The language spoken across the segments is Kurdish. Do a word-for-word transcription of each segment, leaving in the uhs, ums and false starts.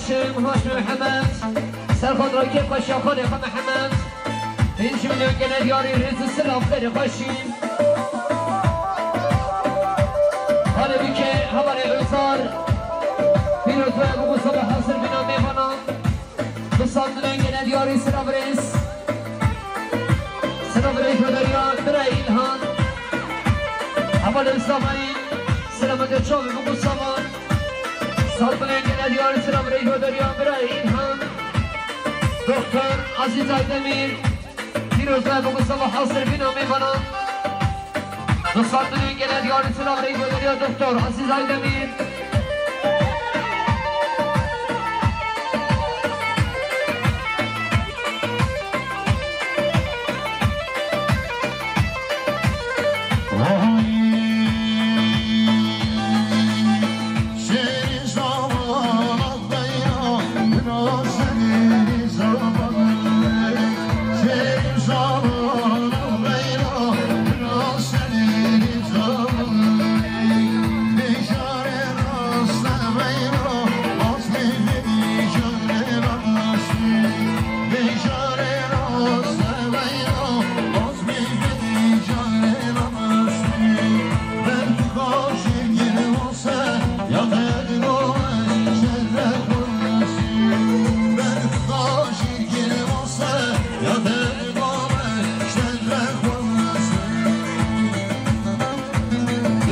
Haşim Mehmet, Serhat Rakip, Paşa Xalê Xwe Mehmet, pênc milyon gele diyarî rêz û silav berê xweşî. Halê bike, hevalê Ozar, pîroz be, bi Mustafa hazir bîna mêvanan. Du sed milyon gele diyarî silav rêz. Silav rêz bederiya, bira Îlhan. Hevalê Mustafayî, silametê çavê bi Mustafa. Sed milyon gele diyarî silav rêz bederiya, bira Îlhan. Doktor Azîz Aydemîr, pîroz be, bi Mustafa hazir bîna mêvanan. Du sed milyon gele diyarî silav rêz bederiya, Doktor Azîz Aydemîr.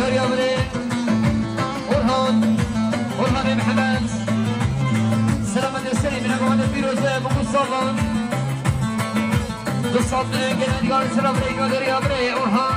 Yar yavre, Orhan, Orhanê Mehmet. Selametê serê min, Orhanê pîroz be, bi Mustafa. Du sed milyon gele diyarî silav rêz bederiya, birê Orhan.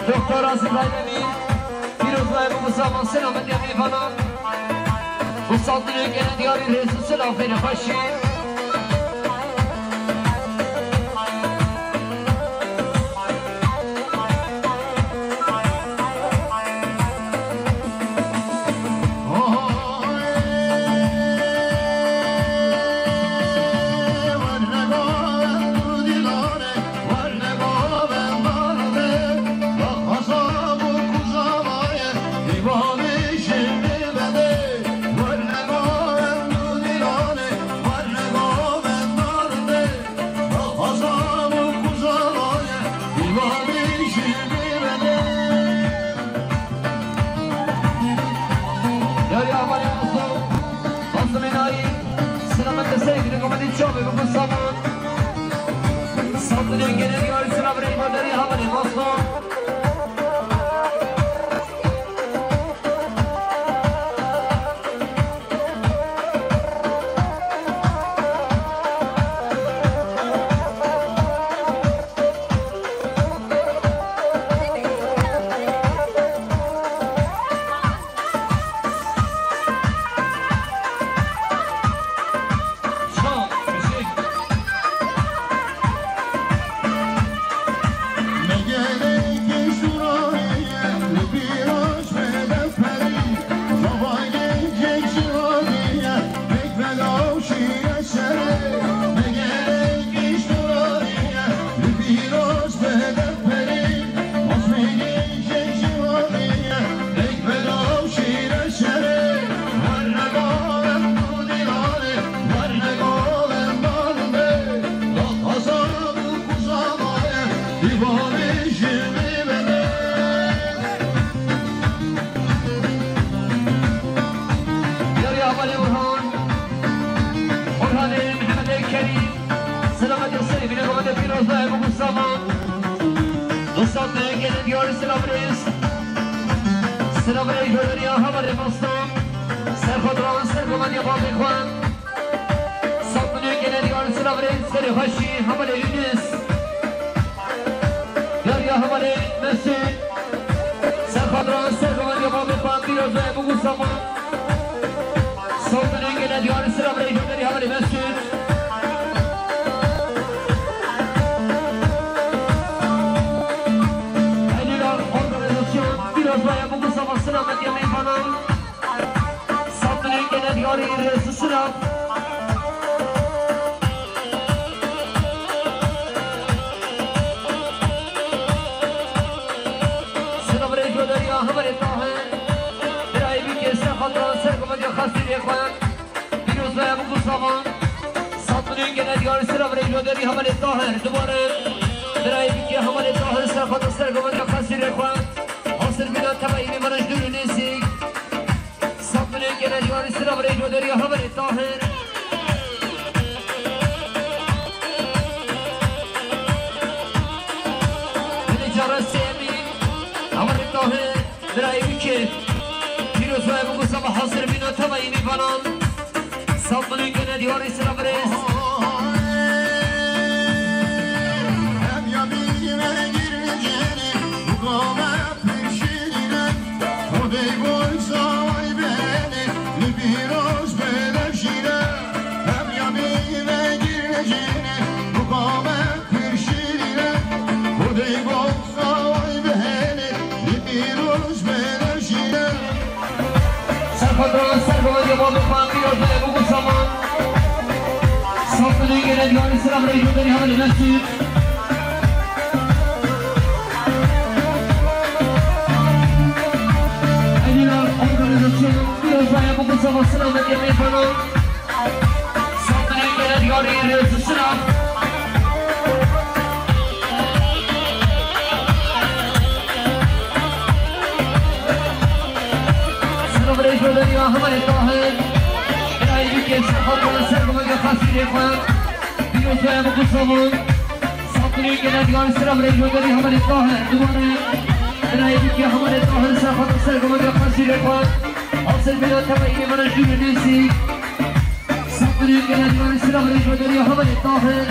Doktor Azîz Aydemîr, pîroz be, bi Mustafa, selametiya mêvanan. Du sed milyon gele diyarî rêz û silav berê xweşî. Yar yavre Masum, Masumê Naîm, selametê serê min, komedî çavê bi Mustafa. Sed milyon gele diyarî silav rêz bederiya, hevalê Masum. Yar yavre Orhan, Orhanê Mehmetê Kerîm, selametê serê min, komedê pîroz be, bi Mustafa. Du sed milyon gele diyarî silav rêz. Silav rêz bederiya, hevalê Masum. Ser xwe diran, ser komediya bavê xwe. Sed milyon gele diyarî silav rêz berê xweşî, hevalê Yunus. Yar ya hevalê Mesûd. Ser xwe diran, ser komediya bavê xwe, pîroz be, bi Mustafa. Sed milyon gele diyarî silav rêz berê hevalê Mesûd. Helîla organizasyon, pîroz be, Mustafa, selamet ya mêvanan. Saftirên gele diyarî, rêz û silav. Silav rêz û derya hevalê Tahir. Birayê bikê ser xatira ser gometiya xasîrê xwe. Pîroz be Ebû Gusavan. Saftirên gele diyarî, silav rêz û derya hevalê Tahir. Dubare birayê bikê hevalê Tahir ser xatira ser gometiya xasîrê xwe. Hasir bîna tevayî mêvanan ji dûr û nêzîk. Saftirên gele diyarî, silav rêz û derya hevalê Tahir. Dilê cara sêmî, hevalê Tahir, birayê bikê. Pîroz be Ebû Gusavan, hasir bîna tevayî mêvanan. Saftirên gele diyarî, silav rêz. Ser xwe, ser xwe, ya babê xwe, pîroz be Ebû Gusavan. Saftirên gele diyarî, silav rêz û derya hevalê Mesûd. Eynî organizasyon, pîroz be Ebû Gusavan, selamet ya mêvanan. Saftirên gele diyarî, rêz û silav. Silav rêz û derya hevalê Tahir. Birayê bikê ser xwe, ser gometiya xasîrê xwe. Pîroz be Ebû Gusavan. Saftirên gele diyarî, silav rêz û derya hevalê Tahir. Dubare birayê bikê hevalê Tahir ser xwe, ser gometiya xasîrê xwe. Hasir bîna tevayî mêvanan ji dûr û nêzîk. Saftirên gele diyarî, silav rêz û derya hevalê Tahir.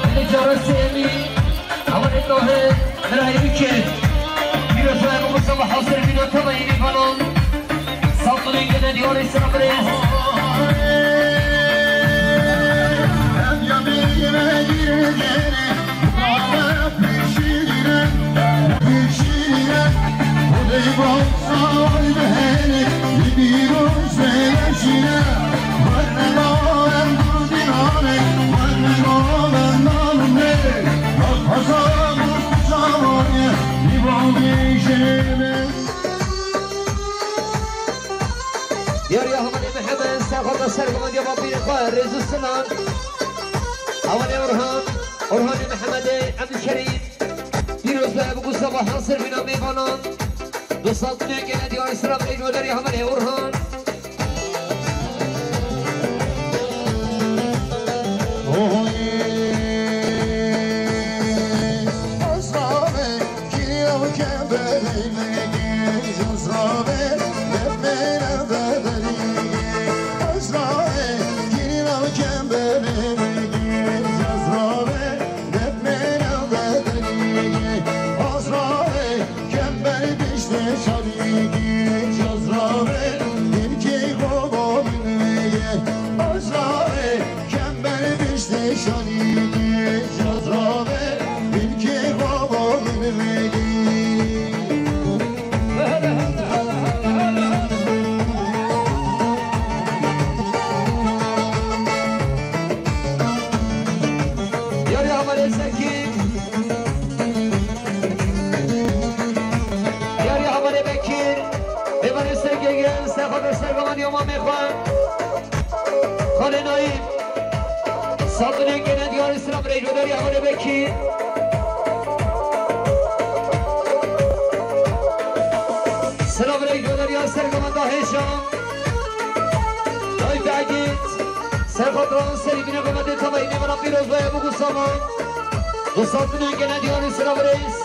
Dilê cara sêmî, hevalê Tahir, birayê bikê. Pîroz be Ebû Gusavan, hasir bîna tevayî mêvanan. Saftirên gele diyarî, silav rêz. Diyarî ya hevalê Mihemed, ser xwe, ser gometiya bapîrê xwe, rêz û silav. Hevalê Orhan, Orhanê Mihemedê, Ebdulkerîm. Pîroz be Ebû Gusavan, hasir bîna mêvanan. Dostan, dilê gele diyarî, silav rêz û derya hevalê Orhan. Diyarî hevalê Zekî. Diyarî hevalê Bekîr. Mêvanê ser gel, ser xwe, ser gometiya mamê xwe. Xalê Naîm. Saftirên gele diyarî, silav rêz û derya hevalê Bekîr. Silav rêz û derya ser gometiya Hêşam. Dayê Egîd. Ser xwe, ser bîna gometê tevayî mêvanan, pîroz be Ebû Gusavan. Dostan, dilê gele diyarî, silav rêz.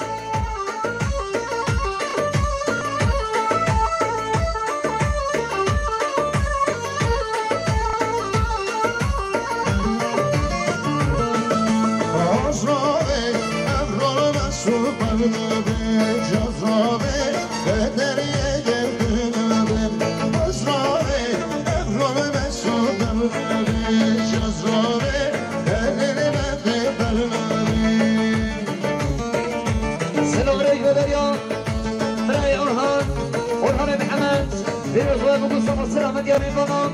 Bû ku sava selamet ya mêvanan.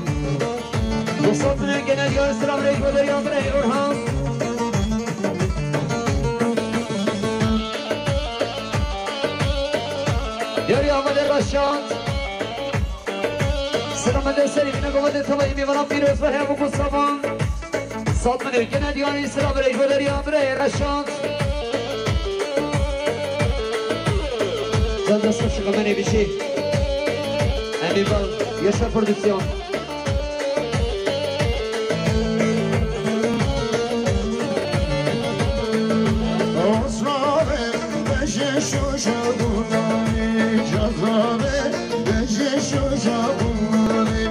Dostat min ên genel ya selam rêj bo derya birayê Orhan. Yarî Amedê Reşat. Selamet serî bine govatê tevayî mêvanan pîroz ve heya bû ku savan. Sat min ên genel ya selam rêj bo derya birayê Reşat. Sen de saç kamerayı bir şey. Emin Bal, Yaşar Prodüksiyon. Osman'ım beşe şuşa bunları, cazare beşe şuşa bunları,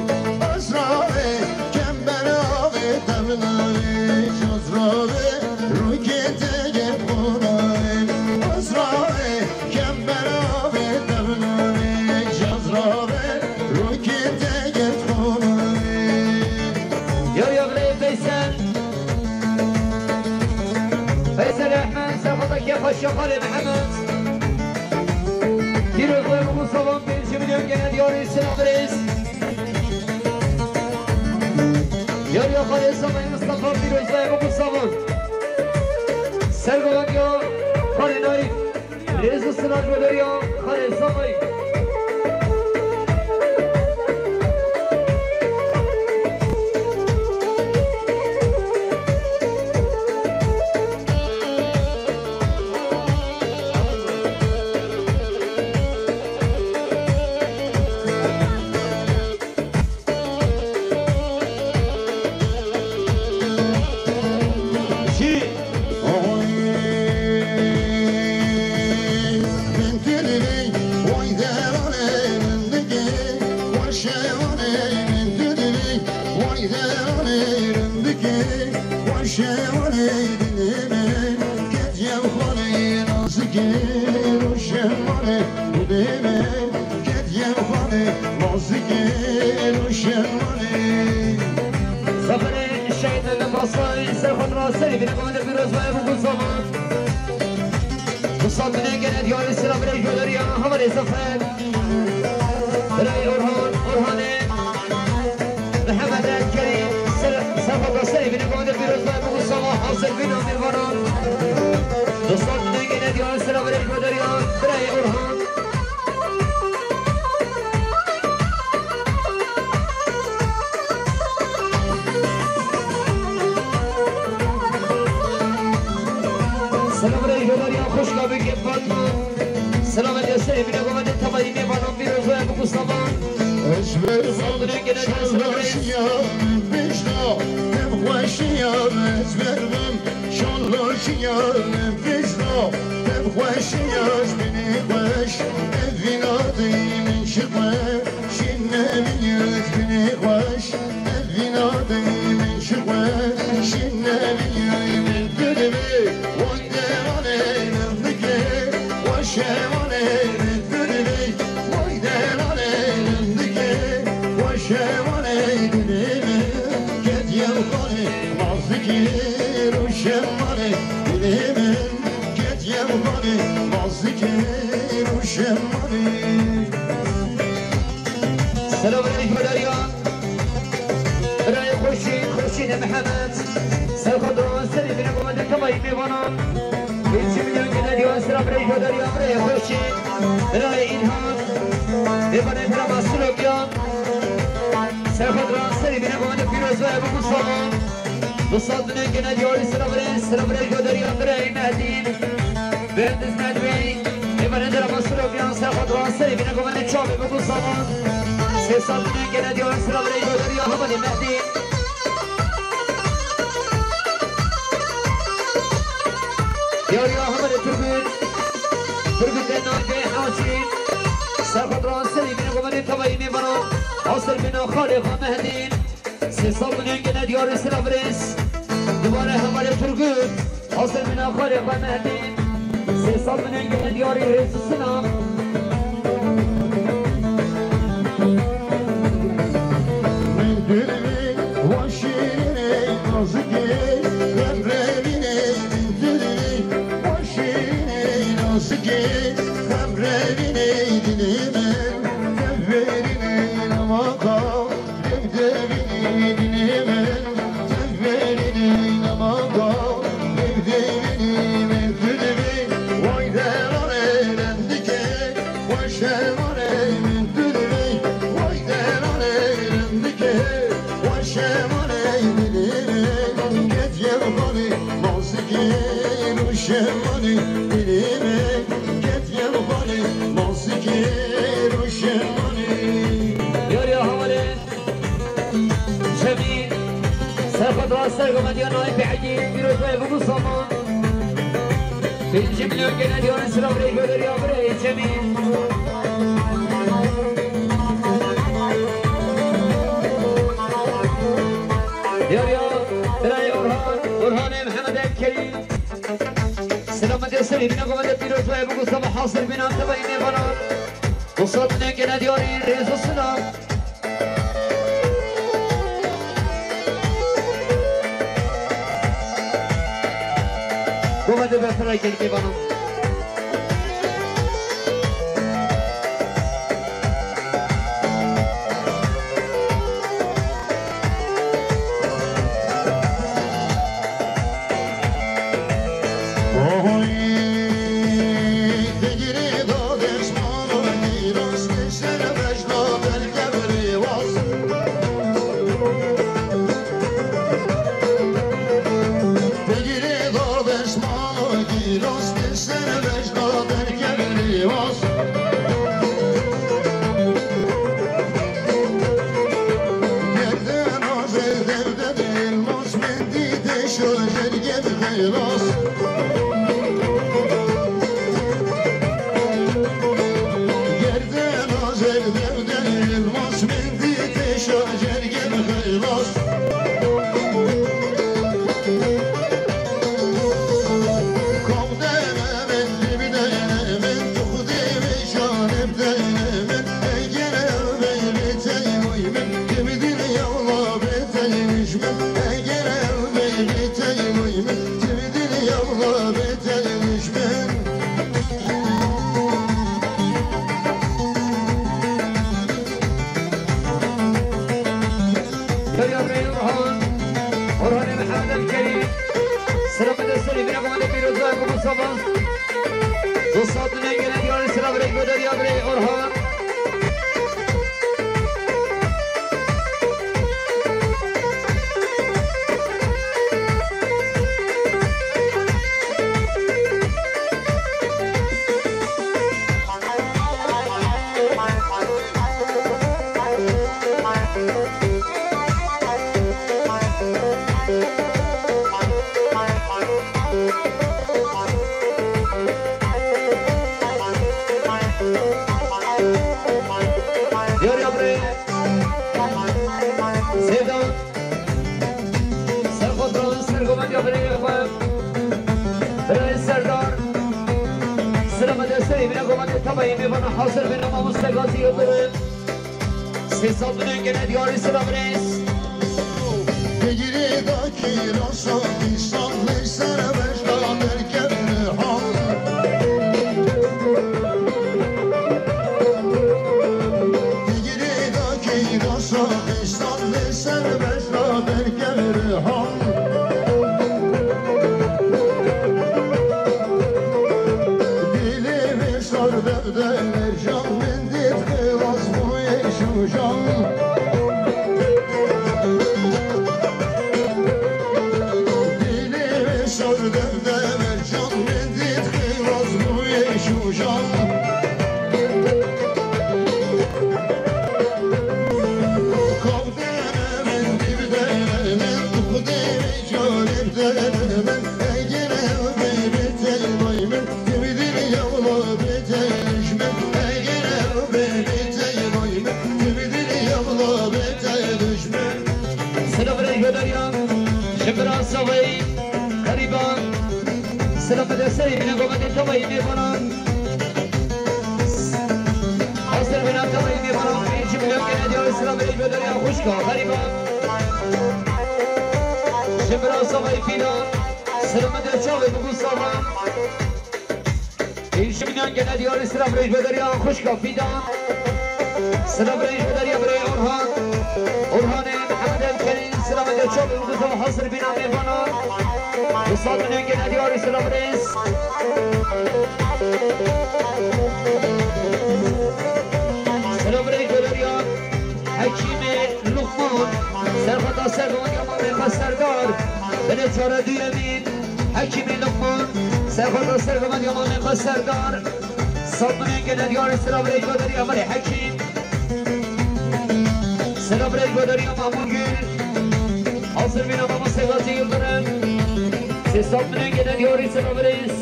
asrare kember ave tevnari, cazare rokete gel bunları, asrare Kember ave tevnane, cazrave rokete get xonane. Ya ya birayê Feysel. Feysel Ehmed, serxwetakiya xweş ya xalê Mihemed. Pîroz be, bû savan, pêncî milyon gene diyarê Sinan Birêz. Ya ya xalê Samayê Mistefa, pîroz be, bû savan. Sergovan ya xalê Naîf. Rêz û silav ji bo derya xalê Samayî. Oy, min tu divî, oy derane min digê, weşe wane min tu divî, oy derane min digê, weşe wane dilê min, ket yew xalê nazikê, roşe wane dilê min. Ketiye xanê, mazikê roşen manê. Zaferê şehîd Mehmet Pasay, ser xwe dira serê bîne, komandê pîroz baye bû ku zaman. Dostat min ên gene diyarê sira birê joderiya hevalê Zafer. Birayê Orhan, Orhanê. Mihemed Kerîm, ser, ser xwe dira serê bîne, komandê pîroz baye bû ku zaman hazir bîne mêvanan. Dostat min ên gene diyarê sira birê joderiya birayê Orhan. Selam reyna ya, hoş geldin Fatma. Selam el yasir, evine babacı tabayı ne bana bir özel bu kutlama. Ezber bam şanlaşıya, bejda, hem hoşiya, ezber bam şanlaşiya, bejda, hem hoşiya, beni hoş, evin adı min şıkma, şinne min yüz beni hoş, evin adı min şıkma, şinne min yüz min gülübi, oy derane nındike, oşe wane min gülübi, oy derane nındike, oşe wane gülübi. Ket yew xalê mazikê roşen manê, dilê min. Ket yew xalê mazikê roşen manê. Selam aleykum Derya. Birayê Xurşîd, Xurşîdê Mihemed. Ser xwe dira serê bîne, komandê temayî mêvanan. Pêncî milyon gene diwan sira birayê Derya, birayê Xurşîd. Birayê Îlham. Mêvanê bira Masilo Giyan. Ser xwe dira serê bîne, komandê pîroz ve bu Mustafa. Du sed milyon gene diyarî sira birê, sira birê joderiya birê Mehdî. Berdiz Nedwî. Mêvanê dira Masilo Giyan, ser xwe dira serê bîne, komandê çavê bu Mustafa. Sê sed milyon gene diyarî sira birê joderiya hevalê Mehdî. Diyariya hevalê Turgut. Turgut de navê Hacî. Ser xwe dira serê bîne, komandê temayî mêvanan. Hasir bîne xalê xwe Mehdî. Sê sed milyon gene diyarê sira birêz. Dubare hevalê Turgut. Hasir bîne xalê xwe Mehdî. Sê sed milyon gene diyarê rêz û silam. Min dilê weşînê nazikê, xemrevînê min dilê weşînê nazikê, xemrevînê dilê min, xemrevînê nama Manî, dilê me ketiye xalê, nazik ê roşê manî. Yar ya hevalê Cemîl, serxwedra sergovendiya nayê pêhekî pîroz be, bû saman. Pêncî milyon gene diyarê silav rê goderî ya birê Cemîl. Diyar ya birayê Orhan, Orhanê Mihemed Elkerîm. Selametê serê bîna govende pîroz be, bû sabah hazir bîna tevayî mêvana. Dostlar, ne gene diyarî rêz û silam. Govende be firayê gelî mêvana. Derya Bey Orhan, Orhan Mehmet Elkerî, selam de seni, bir akıma da bir özel bu sabah. Dostlar, dünya gelen yarın selam, Derya Bey Orhan. Diyor ya buraya. Sevda. Serxwedran, sergovendiya birayê xwe, birayê Serdar. Selametê serê bîne govendê tevayî mêvana hazir bîne mamoste Gazî Yildirim. Sê sed milyon gene diyarî silav rêz. Digirê dakî rasa dîsan lê ser vejda derkevne hal. Digirê dakî rasa dîsan lê ser vejda derkevne hal. Dilê wê sar devde mercan min dît xilas bûyê şûjan. Dilê wê sar devde mercan min dît xilas bûyê şûjan. Kavdene min, divdene min, xudê wê carê dene min, eger ew bê bê tey may min, Tevdil yavla bete düşmen, eger ev bebete vay min, tevdil yavla bete düşmen. Selam re gönderiyan, ji bira savayî, xerîban. Selam de serê bine govendê tavayî mêvanan. Hazir bina tavayî mêvanan, bir cümle gene diyor, selam re gönderiyan, xuşka, xerîban. Ji bira savayî fîlan, selam de çavê bû savan. Hêşimiyan gene diyarî silav rêjvederiya xwişka Fîdan. Silav rêjvederiya birê Orhan. Orhanê Mihemed Elkerî, silav de çavê û dizava hazir bîna mêvana. Bi sadiyan gene diyarî silav rêz. Silav rêjvederiya Hekîmê Luqman. Serxweta ser rondiya mamê xwe Serdar. Binê çare duyemîn. Hekîmê Luqman, Serxweta sergovendiya mamê xwe Serdar. Sed milyon gene diyarî sira birêj Goderiya Mirê Hekîm. Sira birêj Goderiya Mamû Gul. Hazir bîna mamostê Gazî Yildirim. Sê sed milyon gene diyarî sira birêj.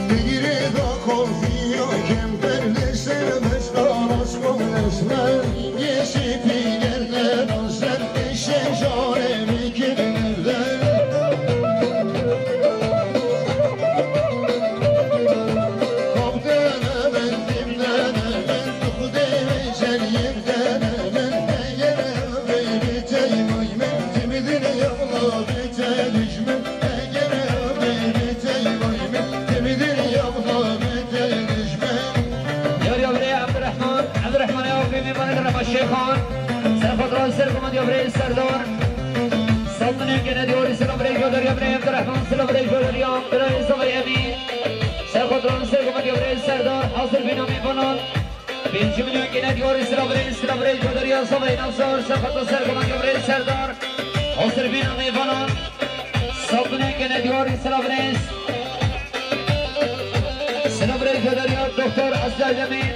Bigirê da korfiya kemper leşer meşka maşko leşmer. Yeşil pîgerde naşer eşe jare bikirde. Yar ya birê Abdurrahman, Abdurrahman ya birê Mîvan Rema Şêxan. Serxwet ran sergovendiya birê Serdar. Sed milyon gene diyarî sira birê Goderiya birê Abdurrahman, sira birê Goderiya, birê Zavay Emîn. Serxwet ran sergovendiya birê Serdar, hazir bîna mêvanan. Pêncî milyon gene diyarî sira birê, sira birê Goderiya Zavay Navzar, serxweta sergovendiya birê Serdar. Hazir bîna mêvanan. Sed milyon gene diyarî sira birê. Sira birê Goderiya Doktor Azdar Demîr.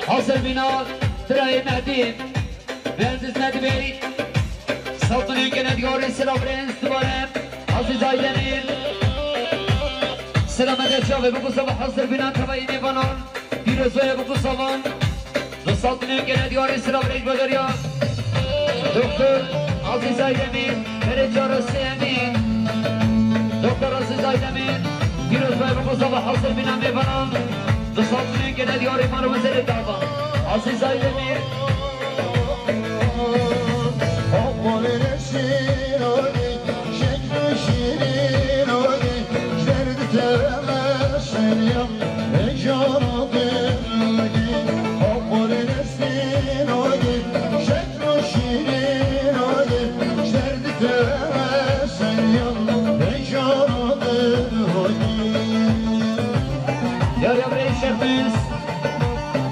Hazir bîna birayê Mehdî. Bendiz Nedbey, sed milyon gene diyarî sira birêz dubare, Aziz Aydemir. Selamet çavê bikû sava hazir bîna tevayî mêvanan, pîrozoya bikû savan. Du sed milyon gene diyarî sira birêz Goderiya. Doktor Aziz Aydemir, berê çarasê Emîn. Doktor Aziz Aydemir, pîrozoya bikû sava hazir bîna mêvanan. Du sed milyon gene diyarî mala wezerê dava. Aziz Aydemir. Yar ya birê Şermîz.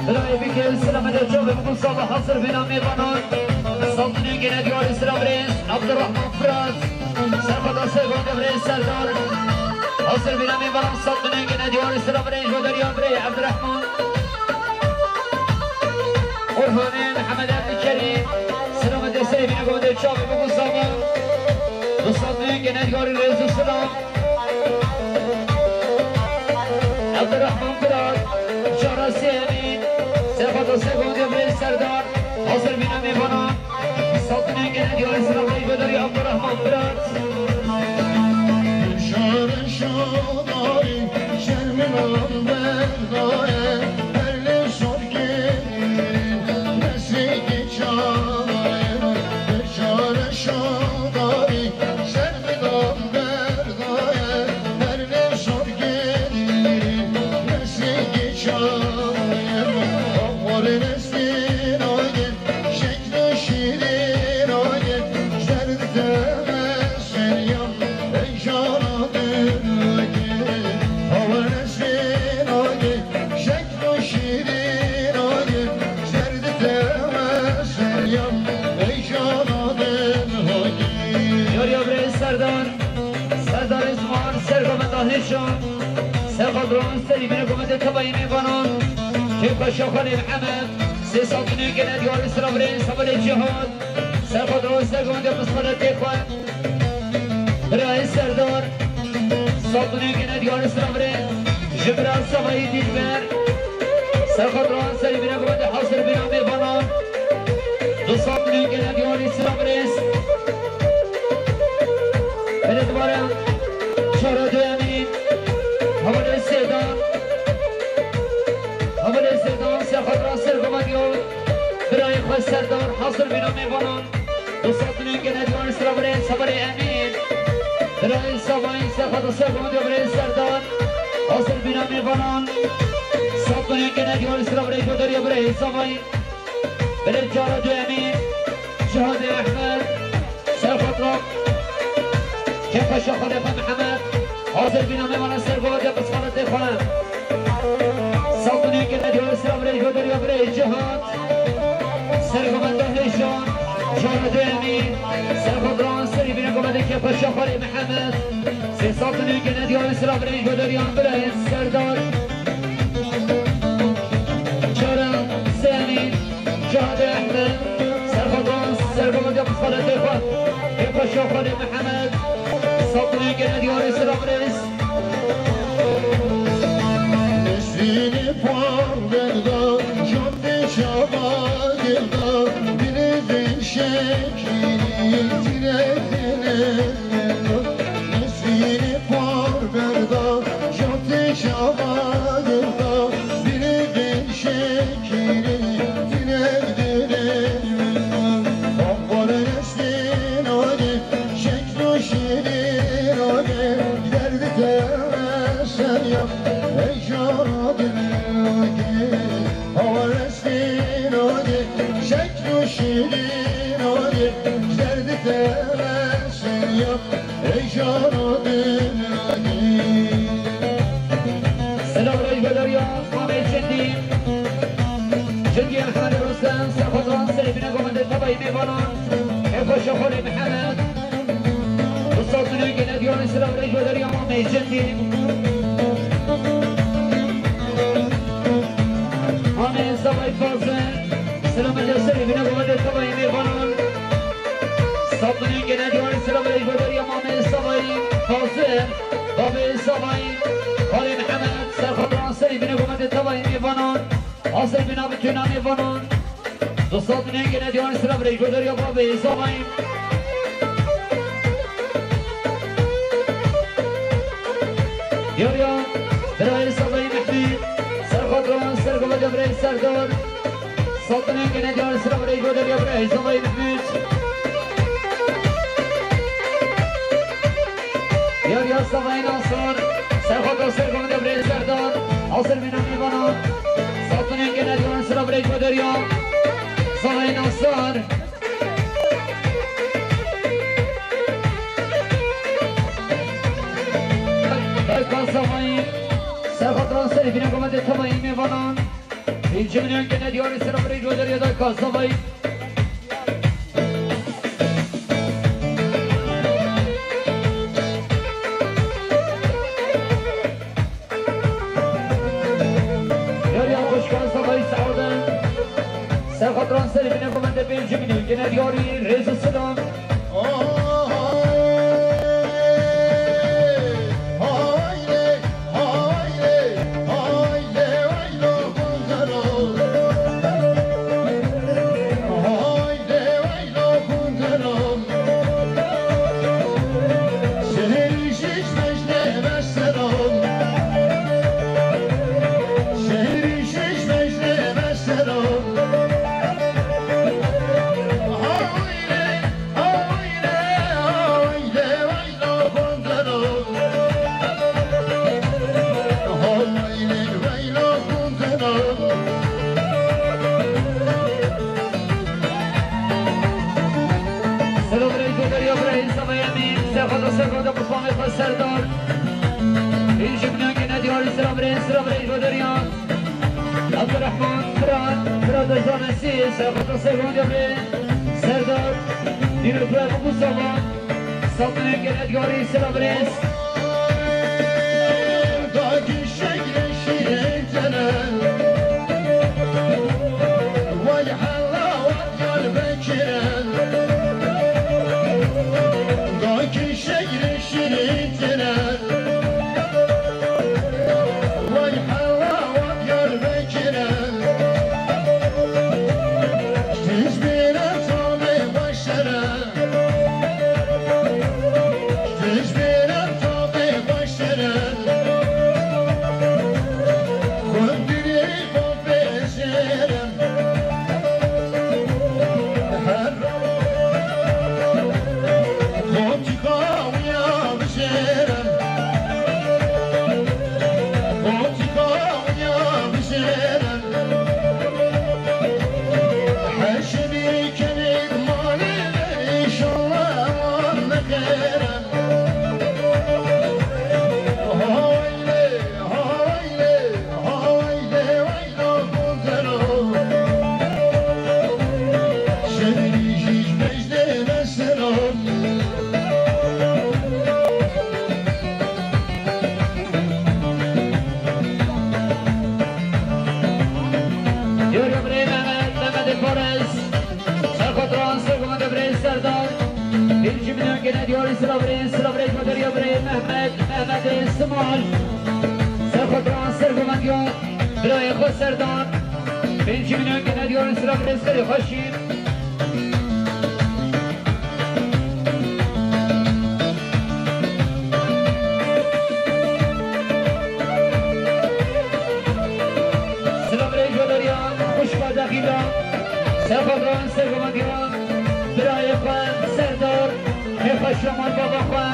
Birayê bikê sira me de çavê bû sava hazir bîna mêvanan. Sed milyon gene diyarî sira birêz Abdurrahman Firat. Serxweta sergovendiya birêz Serdar. Hazir bîna mêvanan sed milyon gene diyarî sira birêz Goderiya birê Abdurrahman. Orhanê Mihemed Ebdî Kerîm. Sira me de serê bîna govendê çavê bû sava. Du sed milyon gene diyarî rêz û silam. Abdurrahman Firat, Şara Semî, Sefa Dosegon, Devrê Serdar, hazir bîne mêvana, sed milyon gene diyarî sira birêz Goderiya Abdurrahman Firat. Şara şadarî, şerminan berdaye, her lê şorkê, nesrê çaye, Şara şadarî, şerminan berdaye, her lê şorkê, nesrê çaye, awar nesrê naye, şeklo şîrîn naye, şer deme şeryan, ey şara dülgê, awar nesrê naye, şek Yar ya birê Serdar, Serdarê ziman, ser govenda hêşan, ser xwe diran, serî bîne govendê tebayî mêvanan, kêfxweşa xwe lê Mihemed, sê sed milyon gene diyarî sira birê, severê cihad, ser xwe diran, ser govendê misqaletê xwe. Birayê Serdar, sed milyon gene diyarî sira birê, ji bira Sevayî Dîlber, serxwet ran serî bîne govendê hazir bîna mêvanan, du sed milyon gene diyarî sira birêz. Belê dibare, çara du Emîn, hevalê Sêdan, hevalê Sêdan, serxwet ran ser govendiya birayê xwe Serdar, hazir bîna mêvanan. Du sed milyon gene diyarî sira birê, severê Emîn. Birayê Savayî, serxweta ser govendiya birê Serdar. Hazir bîna mêvanan. Sed milyon gene diyarî sira birê, Goderiya birê Savayî. Belê cara du Emîn. Cihadê Ehmed. Serxwet ran. Kêfxweşa xwe lê xwe Mihemed. Hazir bîna mêvanan ser govendiya misqaletê xwe. Sed milyon gene diyarî sira birê, Goderiya birê Cihad. Ser govenda hêşan. Şahadê Emîn, serxwedran serî bîne komedê Kepaşa Xalê Mihemed. Sê sed û newî gene diyarî sira birê ji Goderiyan birayê Serdar. Çara Semî, Şahadê Ehmed, serxwedran serkomedê Xalê Têxwe, Kepaşa Xalê Mihemed. Sed û newî gene diyarî sira birê Nesrînê parvênda, şandê şabadirda, dilê vin şekîrî, dilê dilê. Nesrînê parvênda, şandê şabadirda, dilê vin şekîrî, dilê dilê. Bambar nesrîn olê, şeklo şîrîn olê, derdê te sen ya. Ey jana dilgî, hawa nesrîn olê, şeklo şîrîn olê, derdê te sen ya. Ey jana dilgî. Selam Rejbederiya, Mamê Cindî. Cindî Ehmed Rustem, serxwedran serî bîne komedê tevayî mêvanan. Kepaşa Xalê Mihemed. Ustad Tunê gene diyarî selam Rejbederiya, Mamê Cindî. Mamê Zavay Fazil. Selamet ya serî bîne komedê tevayî mêvanan. Sabunên gene diyarî selam Rejbederiya Mamê Zavayî Fazil, Babê Zavayî, Xalê Mihemed, serxwedran serî bîne komedê tevayî mêvanan. Hazir bîna bi tûna mêvanan. Dostan, gene diyarî selam Rejbederiya Babê Zavayî. Diyariya birayê Zavayî Mehmûd, serxwedran serkomedê birayê Serdar. Sabunên gene diyarî selam Rejbederiya birayê Zavayî Mehmûd. Diyariya Zavayî Nasir, serxwedran serkomedê birayê Serdar. Hazir bîna mêvanan. Sabunên gene diyarî selam Rejbederiya Zavayî Nasir. Dayka Zavayî, serxwedran serî bîne komedê tevayî mêvanan. Pêncî milyon gene diyarî selam Rejbederiya Dayka Zavayî. Yariya xweşkan Zavayî Seaden. Serxwedran serî bîne komedê pêncî milyon gene diyarî rêz û silam. Selam Rejbederiya birayê Zavayî Emîn, serxwedran serkomedê Mutfamê xwe Serdar. Pêncî milyon gene diyarî selam Rejbederiya. Abdurrahman, Fırat, Fırat Özanesi, serxwedran serkomedê birayê Serdar. Dîrokler Mustafa, Sabunên gene diyarî selam rêz. Silav rêz bo derya birayê Mehmet, Mehmetê Simal. Ser xwe diran ser govendiya birayê xwe Serdar. Pêncî milyon gene diyar silav rêz xêrê xweşî. Silav rêz bo derya xwişka dexîla. Ser xwe diran ser govendiya birayê xwe Serdar. Hê xweşa mal baba xwe.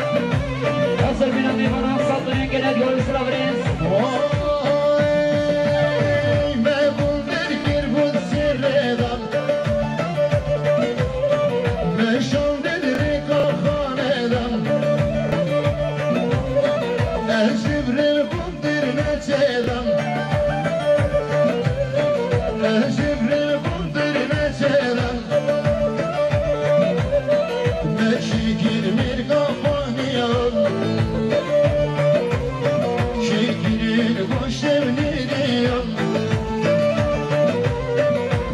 Hazir bîne mêvanan sazdanên gene diyar silav rêz. Oy, me gul derkir bûn sirrê dan. Me şandin rêka xanê dan. Ez ji vir qundir neçêdan. Ez ji vir qundir neçêdan. Me şikir mêrga xwaniyan, şikirîn goştê nêriyan.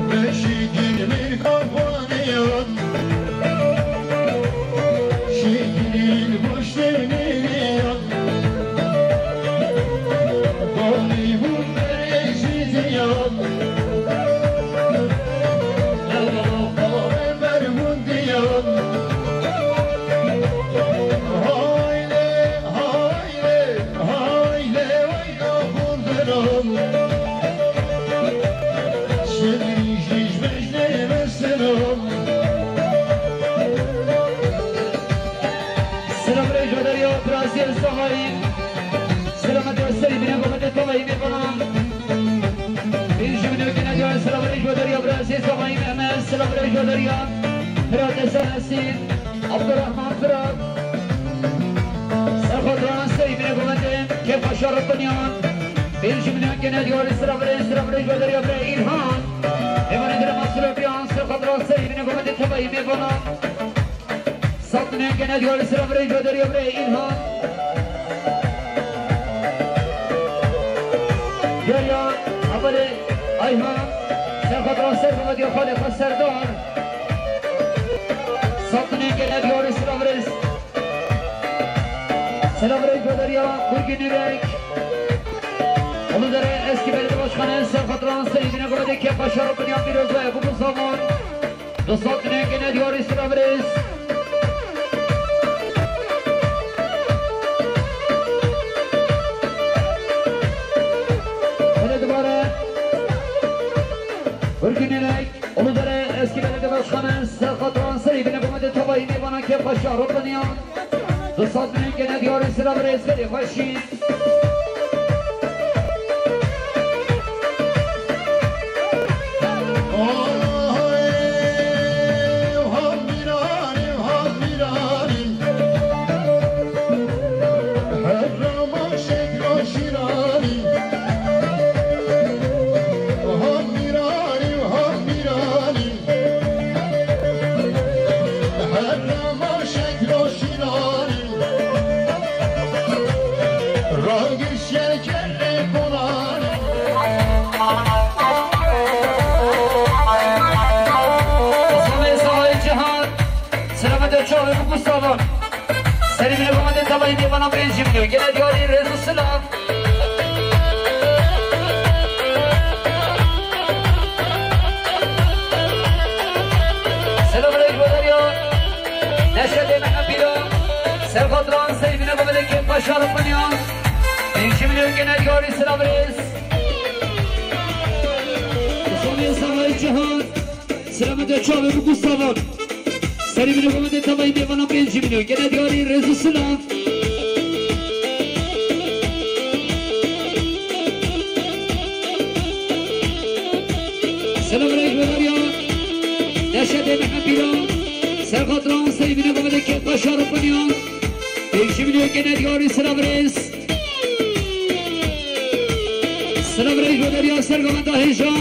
Me şikir mêrga xwaniyan, şikirîn goştê nêriyan. Donî bûn berê jî diyan. Lewla xwe bermûn diyan. Haylê, haylê, haylê, weyna xwe diran. Şedirî jî ji bejnê mesiran. Selam rêz bo derya biraziyê Zahayî. Selamet û serî bîne gometê tavayî mêvanan. Pêncî milyon gene diyar silav rêz bo derya biraziyê Zahayî Mehmet. Silav rêz bo derya Firatê Serhesîn. Abdurrahman Firat. Ser xwe diran serî bîne gometê kêf xweşa Rifiniyan. Pêncî milyon gene diyar silav rêz, silav rêz bo derya birê Îlhan. Mêvanê dile Masilo Biyan. Ser xwe diran serî bîne gometê tavayî mêvanan. Sat milyon gene diyar silav rêz bo derya birê Îlhan. Derya Amelê Ayhan. Ser xwe diran ser govendiya xalê xwe Serdar. Sat milyon gene diyar silav rêz. Silav rêz bo derya Gurgin Ürek. Uludere eski belediye başkanı ser xwe diran serî bîne gometê kêf xweşa Rifiniyan pîroz be, bû bu zaman. Du sed milyon gene diyar silav rêz. Hele dubare. Gurgin Ürek. Uludere eski belediye başkanı ser xwe diran serî bîne gometê tavayî mêvanan kêf xweşa Rifiniyan. Du sed milyon gene diyar silav rêz xêrê xweşî. Herrama şeklo şînanî, ragişye kerrê konanî. Samê Sahayê Cihan, selametê çavê bû Gustavan. Serî bîne gometê tavayî mêvanan pêncî milyon. Gene diyarî rêz û silav. Selam rêz bo derya Neşetê Mehmed Pîran. Ser xwe diran serî bîne gometê kêf xweşa Rifiniyan. Pêncî milyon gene diyarî silav rêz. Samiye Sahayê Cihan. Selametê çavê bû Gustavan. Serî bîne gometê tavayî mêvanan pêncî milyon. Gene diyarî rêz û silav. Selam rêz bo derya Neşetê Mehmed Pîran. Ser xwe diran serî bîne gometê kêf xweşa Rifiniyan. Pêncî milyon gene diyarî silav rêz. Silav rêz bo derya ser govenda hêja.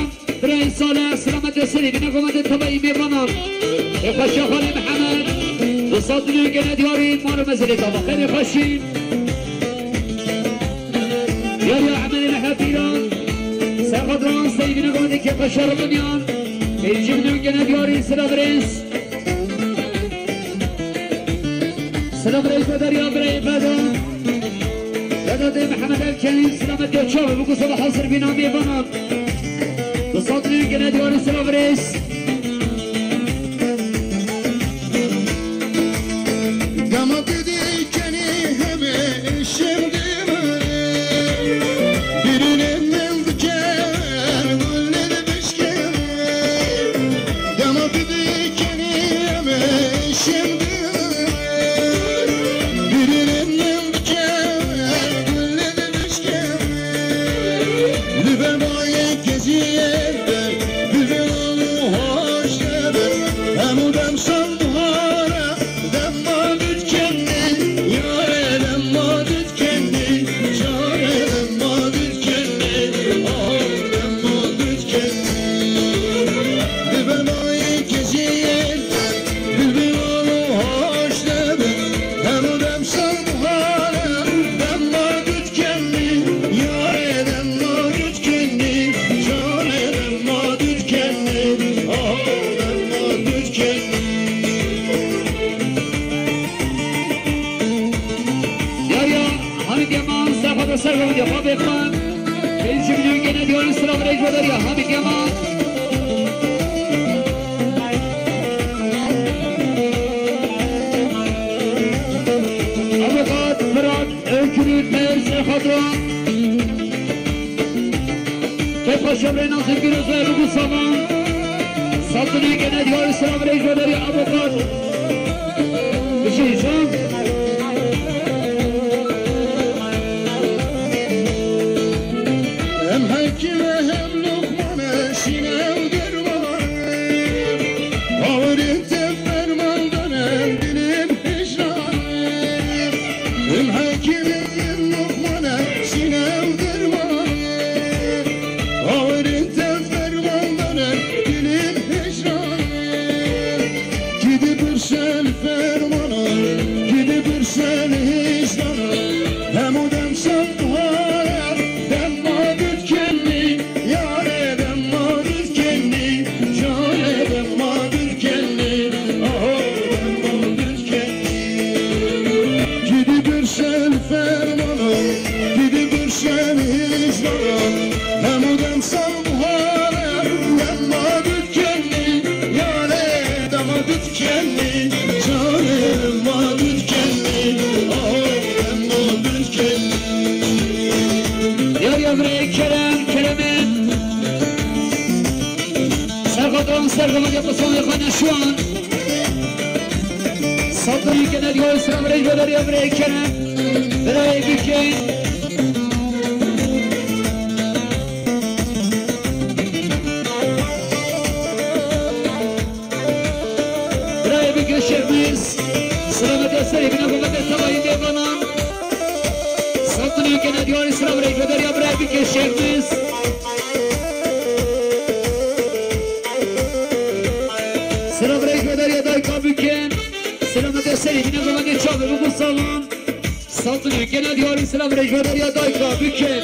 Birayê Salih, selametê serî bîne gometê tavayî mêvanan. Ê xweşa xalê Mihemed. Du sed milyon gene diyarî mal û mezilê tava. Xêrê xweşî. Diyariya Emelê Mehmed Pîran. Ser xwe diran serî bîne gometê kêf xweşa Rifiniyan. Pêncî milyon gene diyarî silav rêz. Selam reis, Bedar ya birayê Bedar. Vedatê Mihemed Elkerîm, selamet ya çavê, bû ku seba hazir bîna mêvanan. Bi sat nû gene diyarî selam reis. Dema tu dikenî heme eşim dime. Birine min diker, gulin bişkene. Dema tu dikenî heme eşim dime. Birine min diker, gulin bişkene. Li ber bayê keziyê de, bilbil û hoş debe. Hemû dem sal bihare. Demma dut kendî, yare demma dut kendî, care demma dut kendî, ah demma dut kendî. Di belayê keziyê de, bilbil û hoş debe, hemû dem sal bihare, demma dut kendî, yare demma dut kendî, care demma dut kendî, ah demma dut kendî. Yar ya, Hamîd Yaman, ser xwe de ser xwe de, xwe bê xwe. Pêncî milyon gene diyarî silav rêj ve der ya, Hamîd Yaman. Avukat Fırat Öykün'ün Meğer Serhat'ı. Kêfa şevrê Nazim Pîroz ve Ebu Saman. Satınê gene diyarî silav rêj ve der ya avukat. Bişî can. Hem hekîm e hem Lokman e, şîn e û derman e. Awirîn te ferman dane, dilê hicran e. Him hekîm e, him Lokman e, şîn e û derman e. Awirîn te ferman dane, dilê hicran e. Kî dipirse li fermana, kî dipirse li hicrana, hemû dem sal bihare, demma dut kendî, yare demma dut kendî, care demma dut kendî, aho demma dut kendî. Kî dipirse li fermana, kî dipirse li hicrana, hemû dem sal bihare, demma dut kendî, yare demma dut kendî, care demma dut kendî, aho demma dut kendî. Yar ya birê Kerem, Keremê. Serxodan, serxodan ya pisanê xwe neşuan. Sat nû gene diyarî silav rêj ve der ya birê Kerem. Birayê bike. Birayê bike Şehmîz. Selamet ya serê bine, xebatê tevayî mêvanan. Sat nû gene diyarî silav rêj ve der ya birayê bike Şehmîz. Silav rêj ve der ya dayka bike. Selamet ya serê bine, xebatê çavê bû ku salan. Sat nû gene diyarî silav rêj ve der ya dayka bike.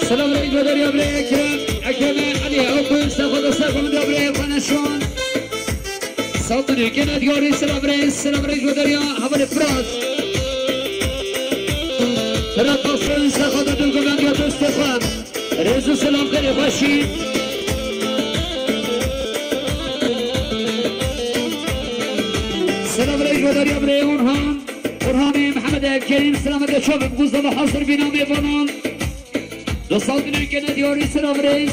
Silav rêj ve der ya birê Ekrem, Ekrem Elî, ew ku ser xwe de ser xwe min de birê xwe neşan. Sat nû gene diyarî silav rêj, silav rêj ve der ya hevalê Firat. Firat Aslan ser xwe de dil govend ya dostê xwe. Rêz û selam, xêrê xweşî. Selam rêj ve der ya birê Orhan. Orhanê Mihemed Elkerîm, selamet ya çavê bû ku seba hazir bîna mêvanan. Di sat nû gene diyarî silav rêj.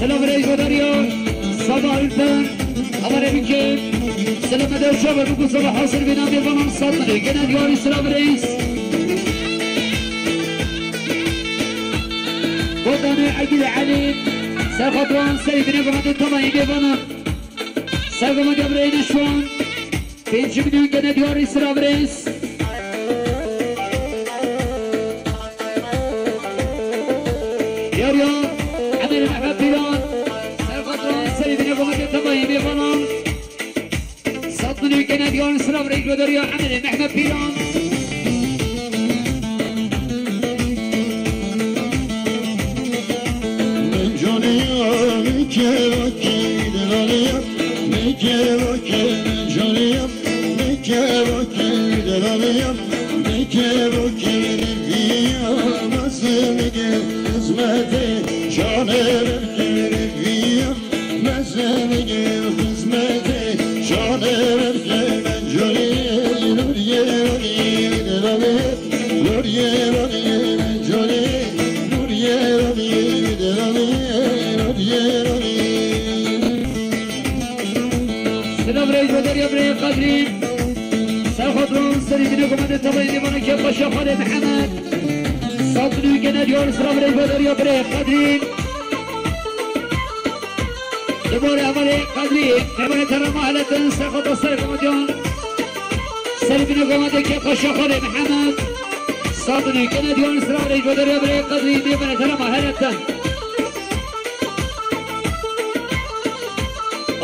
Selam rêj ve der ya Saba Ülpen. Amare bike. Selam eder çava bû ku seba hazir bîna mêvanan sat nû gene diyarî silav rêj. Botanê Egîd Elî. Serxatran serê bine ve hadi tamayî mêvanan. Sergama Gabriel Şuan. Pêncî milyon gene diyarî sira birêz. Diyar ya, Emir Mehmet Pîran. Serxatran serî bine gometê temayî mêvanan. Sed milyon gene diyarî sira birêz, diyar ya Emir Mehmet Pîran. Min canê ya, min kevakî delaliya, min kevakî, min canê ya, min kevakî delaliya, min kevakî viya, mezin digê xizmetê, canê min kevakî viya, mezin digê xizmetê, canê min kevakî, min canê ya, min kevakî delaliya. Silav rêj ve derya birê Qadrî. Serxatran serî bine gometê tebayê dîvana ke paşa Xalê Mihemed. Sed milyon gene diyar silav rêj ve derya birê Qadrî. Li gorî hevalê Qedrî, hevalê te re ma heletin, serxata serê gometê. Serê bîne gometê ke paşa Xalê Mihemed. Sed milyon gene diyar silav rêj ve derya birê Qedrî, dê bine te re ma heletin.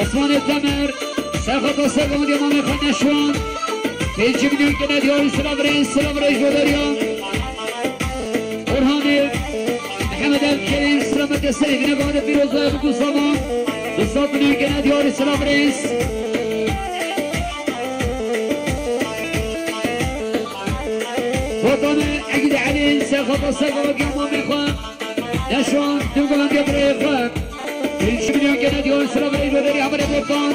Osmanê Temer, serxata serê gometê Mamê Xan Neşwan. Pêncî milyon gene diyar silav rêj, silav rêj ve derya. Orhanê Mihemed Elkerîm, selametê serê bîne gavê pîroz ve bû zaman. Du sed milyon gene diyarî silav rêz. Botanê Egîd Elî, serxata sergava giya mamê xwe. Neşwan, du gavê birê xwe. Pêncî milyon gene diyarî silav rêz ve derya hevalê Botan.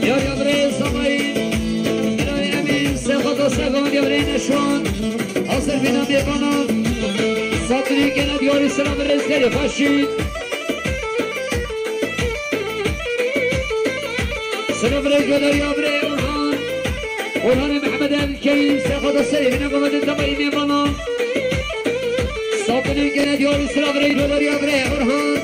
Yar ya birê Samayî, birayê Emîn, sexata sexan ya birê Neşwan, hazir bîna mêvanan, satirî gene diyarî silav rêz gelê xweşî. Silav rêz ve derya birê Orhan. Orhanê Mihemed Elkerîm, sexata serê bîne gometê tebayî mêvanan. Satirî gene diyarî silav rêz ve derya birê Orhan.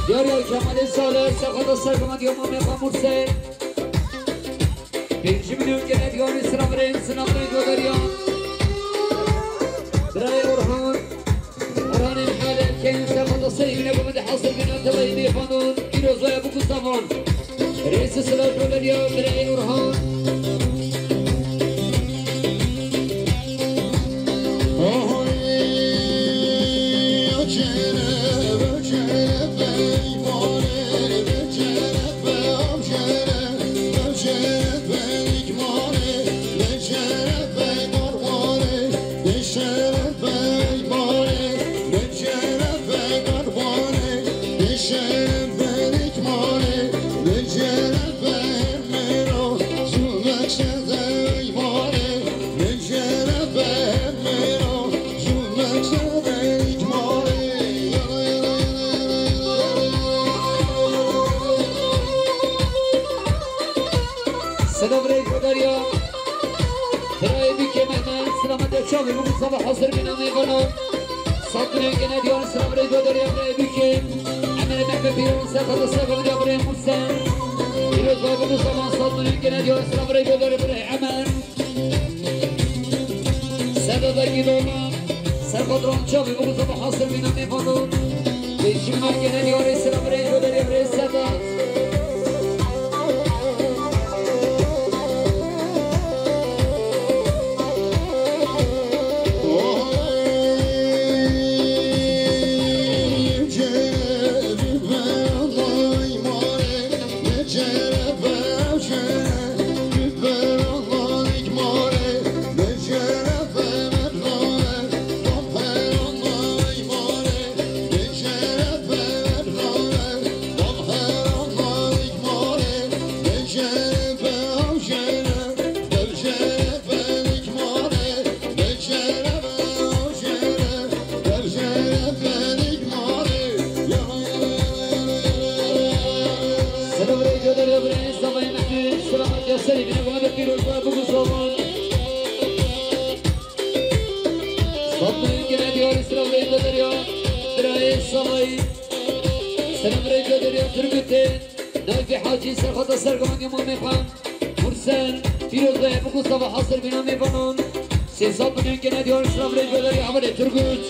Diyar ya Kemalê Salih, sexata sergama diya mamê Xamurse. Pêncî milyon gene diyarî silav rêz, silav rêz ve derya. Birayê Orhan. Orhanê Mihemed, keyên sexata serê bîne gometê hazir bîne tebayî mêvanan, pîroz ve bû ku zaman. Rêz silav ve derya, birayê Orhan. Sed milyon gene diyar silav rê godarî Emre Ebîkê. Emre Mehmet Pîran, ser xata ser xata diya birê Musen. Pîroz Baba bu zaman sed milyon gene diyar silav rê godarî birê Emer. Serdar Bekî Doğma. Ser xata ran çavê bu zaman hasir bîna mêvanon. Pêşî milyon gene diyarî silav rê godarî birê Sedat. Selam rê gönderiyor buraya, Zavayı Mehmet, selam ya seni, bine bana bir olma bu zaman. Sabri gene diyor, selam rê gönderiyor. Birayê Zavayı. Selam rê gönderiyor, Turgut'e. Nafi Hacı, ser xata ser xata Mamê xwe. Mursel, Pîroz be, bi Mustafa hazir bîna mêvanan. Sê sed milyon gene diyar silav rê godarî Amirê Turgut.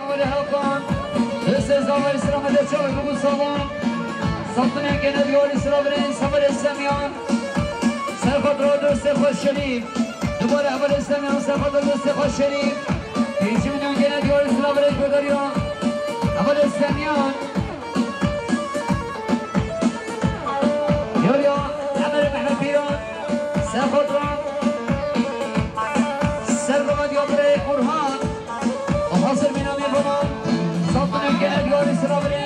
Amirê Hakan. Hêsê zavayê selametê çavê bibo salam. Sed milyon gene diyarî silav rê Samirê Semyan. Ser xatira dostê xwe Şerîf. Dubare Amirê Semyan ser xatira dostê xwe Şerîf. Pêncî milyon gene diyarî silav rê godariya Amirê Semyan. Yariya Emerê Mehmet Pîran, ser xatira, ser xatira birê Orhan, hazir bîna mêvanan, sed milyon gene diyarî silav rê,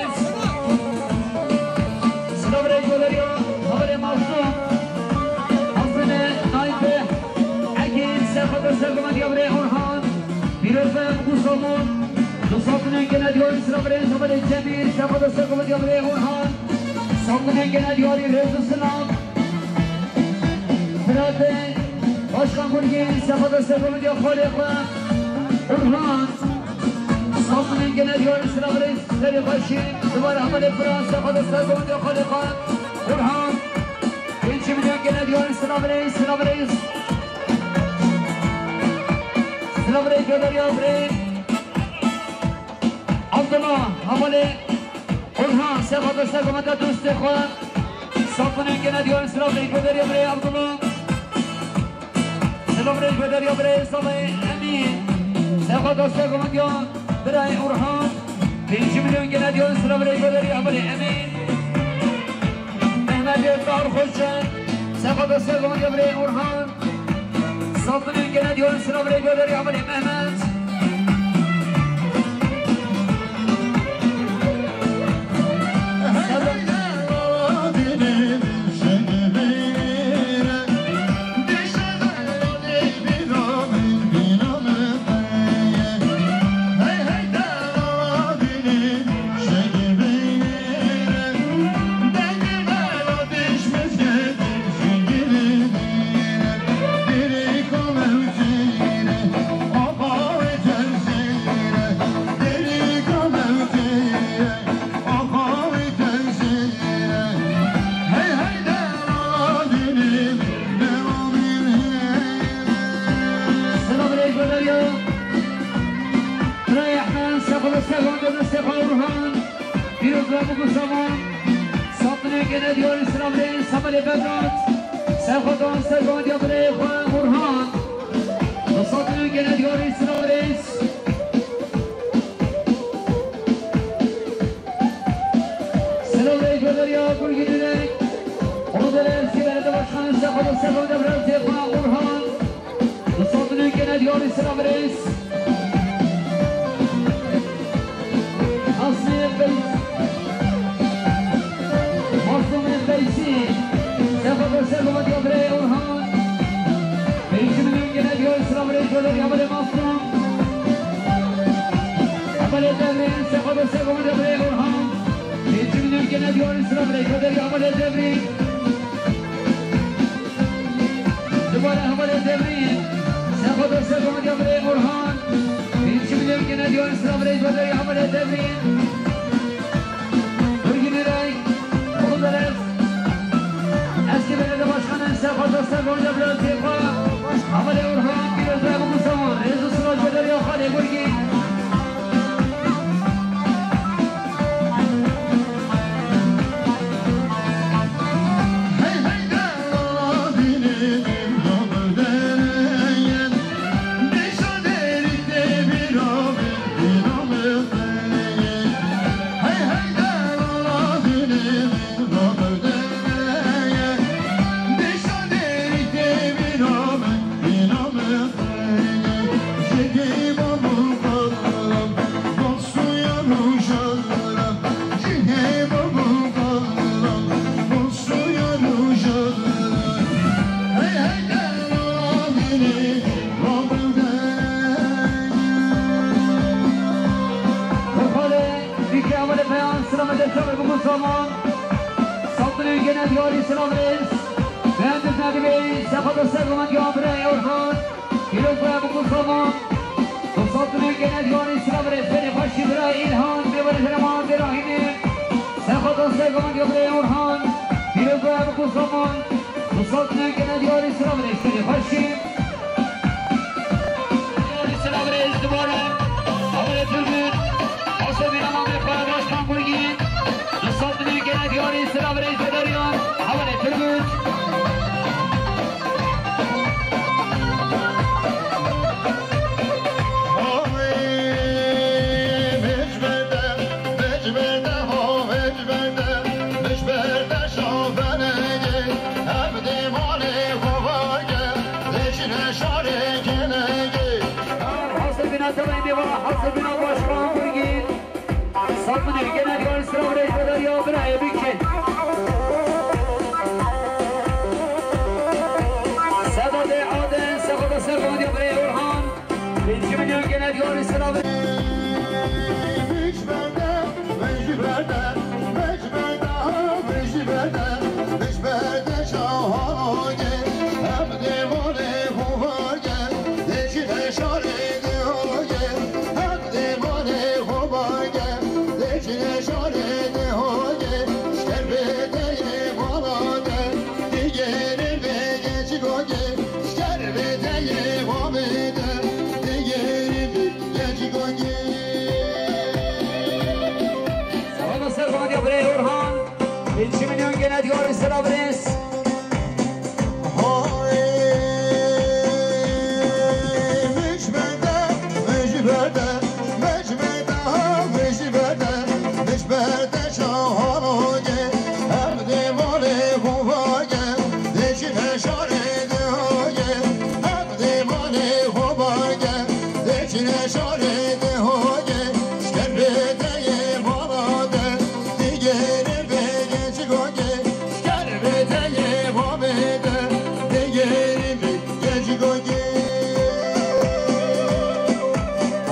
silav rê godariya, Emerê Masum, Hasanê Naybe, Egîn, ser xatira ser xatira birê Orhan, Pîroz be, Musamon, du sed milyon gene diyarî silav rê, Emerê Cemîl, ser xatira ser xatira birê Orhan, Sed milyon gene diyarî rêz û silav. Biratê Başkan Gurgîn, ser xatira ser xatira xalê xwe. Orhan. Sed milyon gene diyarî silav rêz serê xweşî. Duvar Amirê Firan, ser xatira ser xatira xalê xwe. Orhan. Pêncî milyon gene diyarî silav rêz, silav rêz. Silav rêz gönderiyor birê. Abdullah, hevalê Orhan, ser xatira ser xatira dostê xwe. Sed milyon gene diyarî silav rê godariya birê Abdullah. Silav rê godariya birê Salê Emîn. Ser xatira ser xatira birayê Orhan. Pêncî milyon gene diyarî silav rê godariya birê Emîn. Mehmetê Tahir Xoçe. Ser xatira ser xatira birê Orhan. Sed milyon gene diyarî silav rê godariya birê Mehmet. Selam aleyküm ya. Buraya Ahmet, Sefa, Sefa, Sefa Orhan. Pîroz be, bigo saman. Sed milyon gene diyarî silav rêz, Samirê Bedat. Ser xwe dan ser xwe diya birê xwe Orhan. Du sed milyon gene diyarî silav rêz. Silav rêz godariya Gurgînê. Onu da Erzî Belediye Başkanı ser xwe dan ser xwe diya birê xwe Orhan. Du sed milyon gene diyarî silav rêz. Asmê Bey-, Maslumê Beysî. Sefa ser xwe diya birê Orhan. Pêncî milyon gene diyarî silav rêz godariya birê Maslum. Devrîn, sefa dosta gomede birê Orhan. Pêncî milyon gene diyarî sira birê Kader Amalê Devrîn. Dubare Amalê Devrîn. Sefa dosta gomede birê Orhan. Pêncî milyon gene diyarî sira birê Kader Amalê Devrîn. Burgînî rey. Oğul Derez. Eski belediye başkanı Sefa Dostlar Gonca Bülent Tepa, Amalê Orhan, Pîrozbaya Bûk û Saman, rêz û silav ji Derya Xalê Gurgî. Xalê, dîkê Amalê Peyan, sira me de çavê bûk û saman. Sat milyon gene diyarî silav rêz. Beğendim Nebi Bey, sefa dosta gomediya birê Orhan. Pîrozbaya Bûk û Saman. Sat milyon gene diyarî silav rêz. Serê xweşî birê Îlhan, mêvanê jere ma Berahîmê. Sefa dosta gomediya birê Orhan. Pîrozbaya Bûk û Saman. Sat milyon gene diyarî silav rêz. Serê xweşî. Diyarî silav rêz dubare. Amalê Turgut. Asê bîna mamê xwe Başkan Gurgîn. Du sed milyon gene diyarî silav rêz ji Derya. Amalê Turgut. Hazır bina tevayê mêvana, hazır bina başkan Gurgîn. Sat milyon gene diyarî silav rêz ji Derya birayê bikin. Sedatê Adem, sefa dosta gomediya birê Orhan. Pêncî milyon gene diyarî silav rêz. Selamet ser gomediya birê Orhan. Pêncî milyon gene diyarî silav rêz.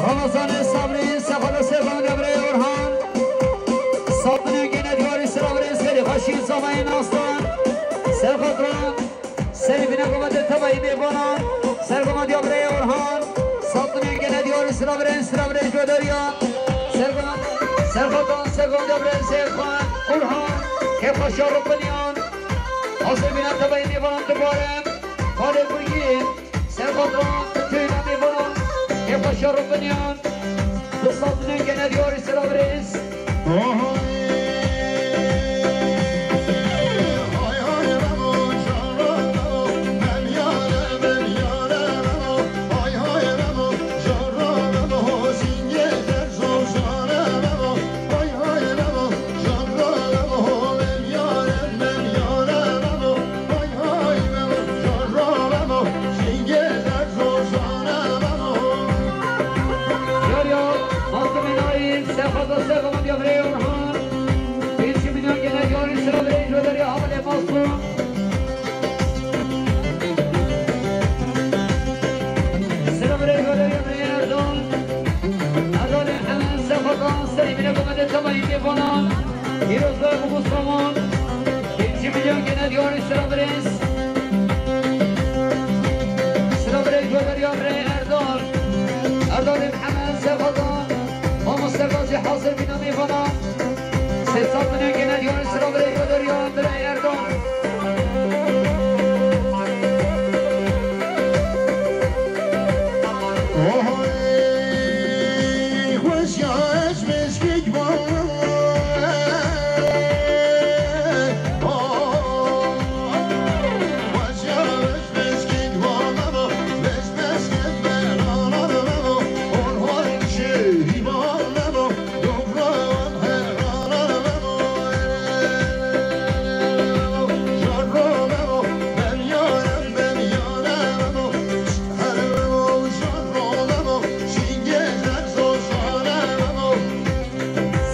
Ramazanê Sabrî, sefa dosta gomediya birê Orhan. Sat milyon gene diyarî silav rêz, serê xweşî Zamayê Nastan. Serxatran, serê bîna gomediya tevayê mêvanan. Ser gomediya birê Orhan. Sat milyon gene diyarî silav rêz, silav rêz ji Derya. Serxatran, ser gomediya birê Seyxan. Orhan, kêfa şarû binyan. Hazir bîna tevayê mêvanan dubare. Xalê Gurgîn. Serxatran, teyna mêvanan, kêfa şarû binyan. Du sed milyon gene diyarî silav rêz. Yar yar, Mazlumê Naîl, sefa dosta gomediya birê Orhan. Pêncî milyon gene diyarî silav rêz ji Derya Amalê Mazlum. Silav rêz ji Derya birê Erdal. Erdalê Hemen, sefa Hazir bîna mêvana. Sê sal binê gene diyar silav rê godarî ya birayê Erdogan.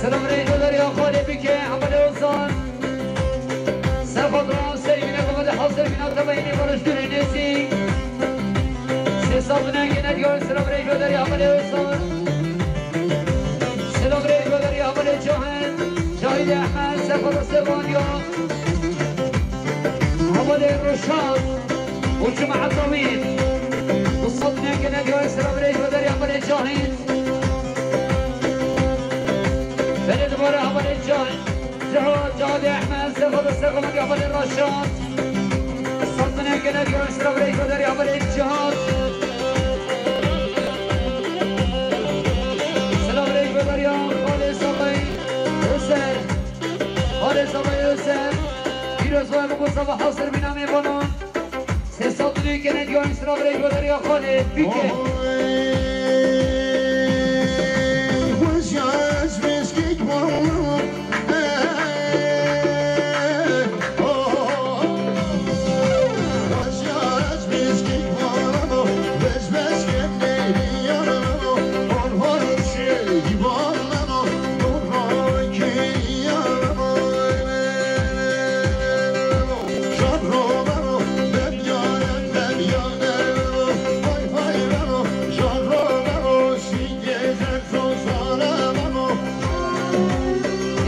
Selam rê godarî ya xalê bike, Hevalê Ozan. Sefo Duran Seyîne Gumede hazir bîna tebayînê barış dûrê nêzî. Sê sal bine gene diyar silav rê godarî Hevalê Ozan. Silav rê godarî Hevalê Cahit. Cahit Ehmed, Sefo da Sevan ya. Hevalê Roşan. Û çima Etawî. Sal bine gene diyar silav rê godarî Hevalê Cahit. Belê dibare Hevalê Cahit. Cihat, Cihat Ehmed, Sefa da Sefa Medi Hevalê Raşan. Sal bine gene diyar silav rê godarî Hevalê Cihat. Silav rê godarî ya Xalê Sabay Özer. Xalê Sabay Özer. Pîroz ve Mustafa hazir bîna mêvanan. Sê sal bine gene diyar silav rê godarî ya Xalê bike.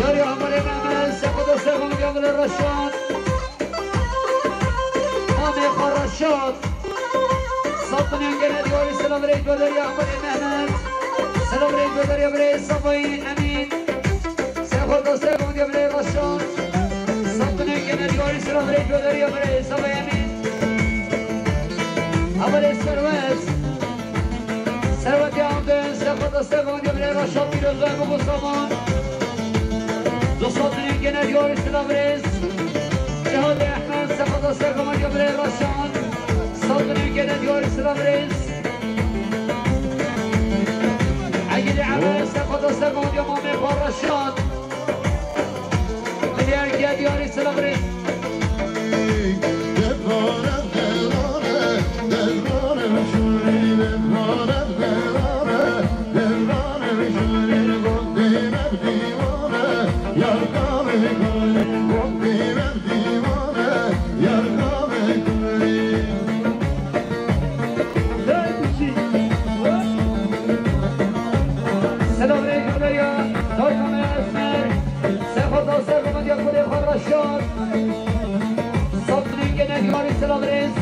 Yarî Hevalê Mehmet, Sefo da Sefo Medi Hevalê Raşan. Mamê xwe Reşat. Sal bine gene diyarî silav rê godarî ya Hevalê Mehmet. Silav rê godarî ya birê Sefayî Emîn. Sefo da Sefo Medi Hevalê Raşan. Sal bine gene diyarî silav rê godarî ya birê Sefayî Emîn. Hevalê Serwet. Serwetê Abdin, Sefo da Sefo Medi Hevalê Raşan, pîroz ve Mustafa. Du sal bine gene diyarî silav rê. Cihat Ehmed, Sefo da Sefo Medi Hevalê Raşan. Sal bine gene diyarî silav rê. Egîdî Ehmed, Sefo da Sefo Medi Mamê xwe Reşat. Milli erkek diyarî silav rê. Selam aleyküm ya. Dayka me Esmer. Sefa da sefa ya kule xaraşan. Satrin gene diyarî selam reis.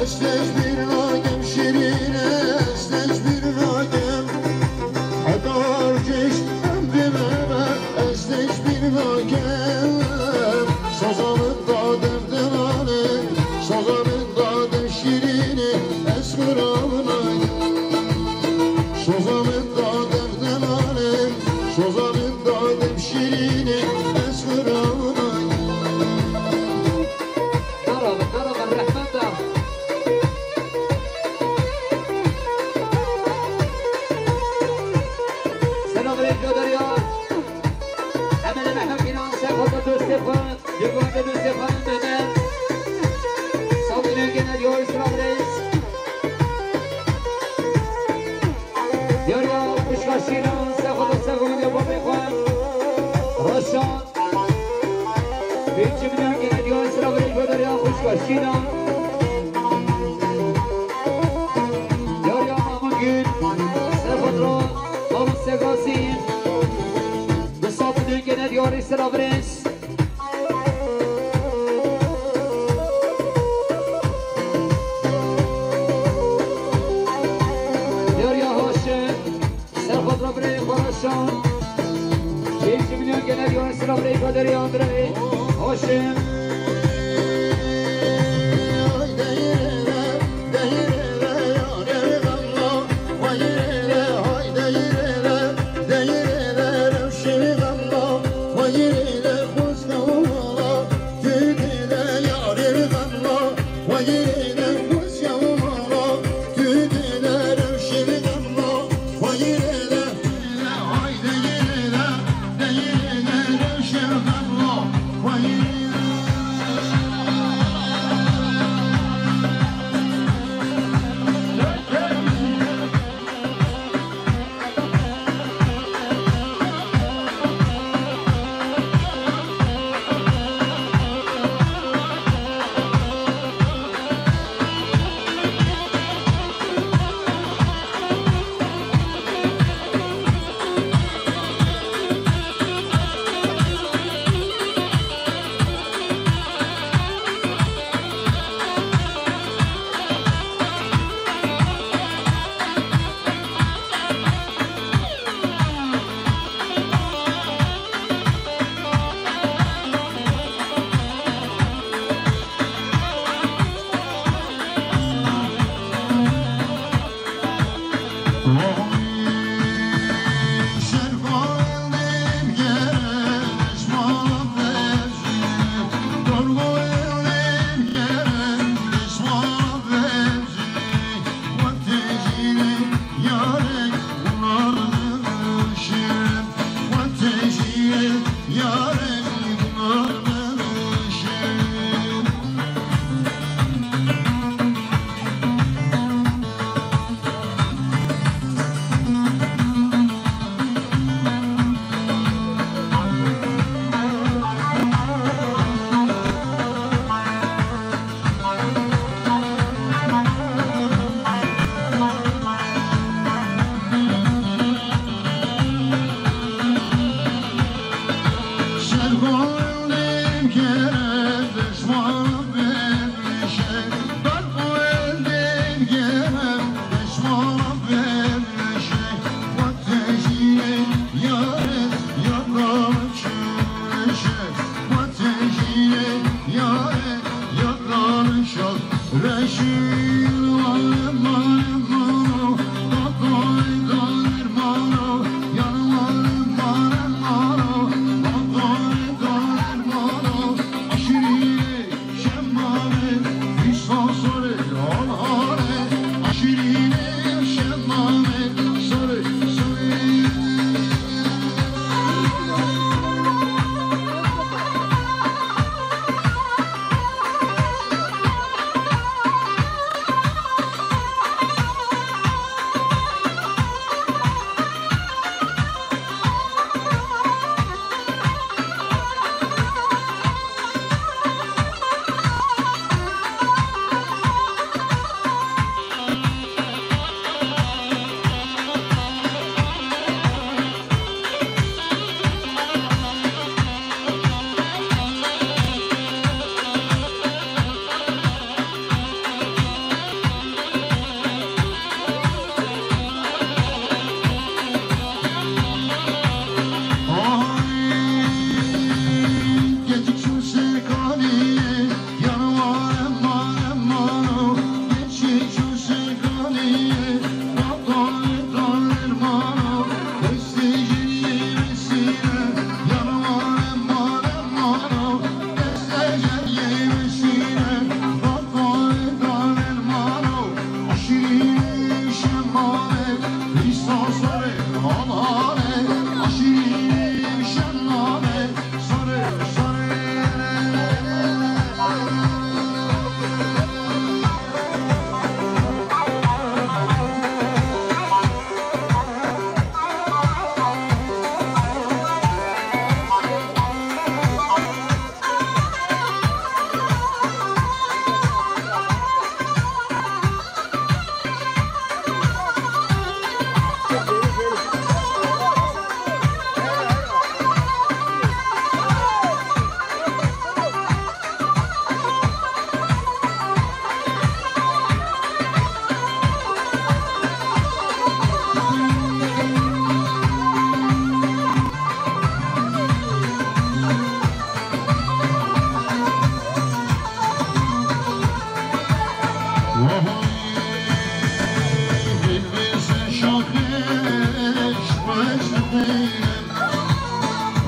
Ez tecbîr nakim şirîne, ez tecbîr nakim. Heta artêş em dime me, ez tecbîr nakim. Saza min da derdinane, saza min da dem şirîne, ez xiraw nakim. Saza min da derdinane, saza min da dem şirîne, ez xiraw nakim. Merhaba, merhaba, rehmeta. Selam aleyküm, Derya. Hemen hemen hemen binanın sen foto Stefan. Yıllarca Stefan Mehmet. Sağ olun, genel yol, selam reis. Derya, kuşka şirin, sen foto, sen foto, yapamıyor. Raşan. Birinci milyon gene diyor, sıra buraya gönder ya, kuş kaşıyla. Diyor ya, Mahmut Gül, Sefadro, Mahmut Segasi. Selabrês. Yariya Haşim. Serxotra birê Xwereşan. Keyf ji milyon genel yon selabrês Kaderî Andreyê. Haşim.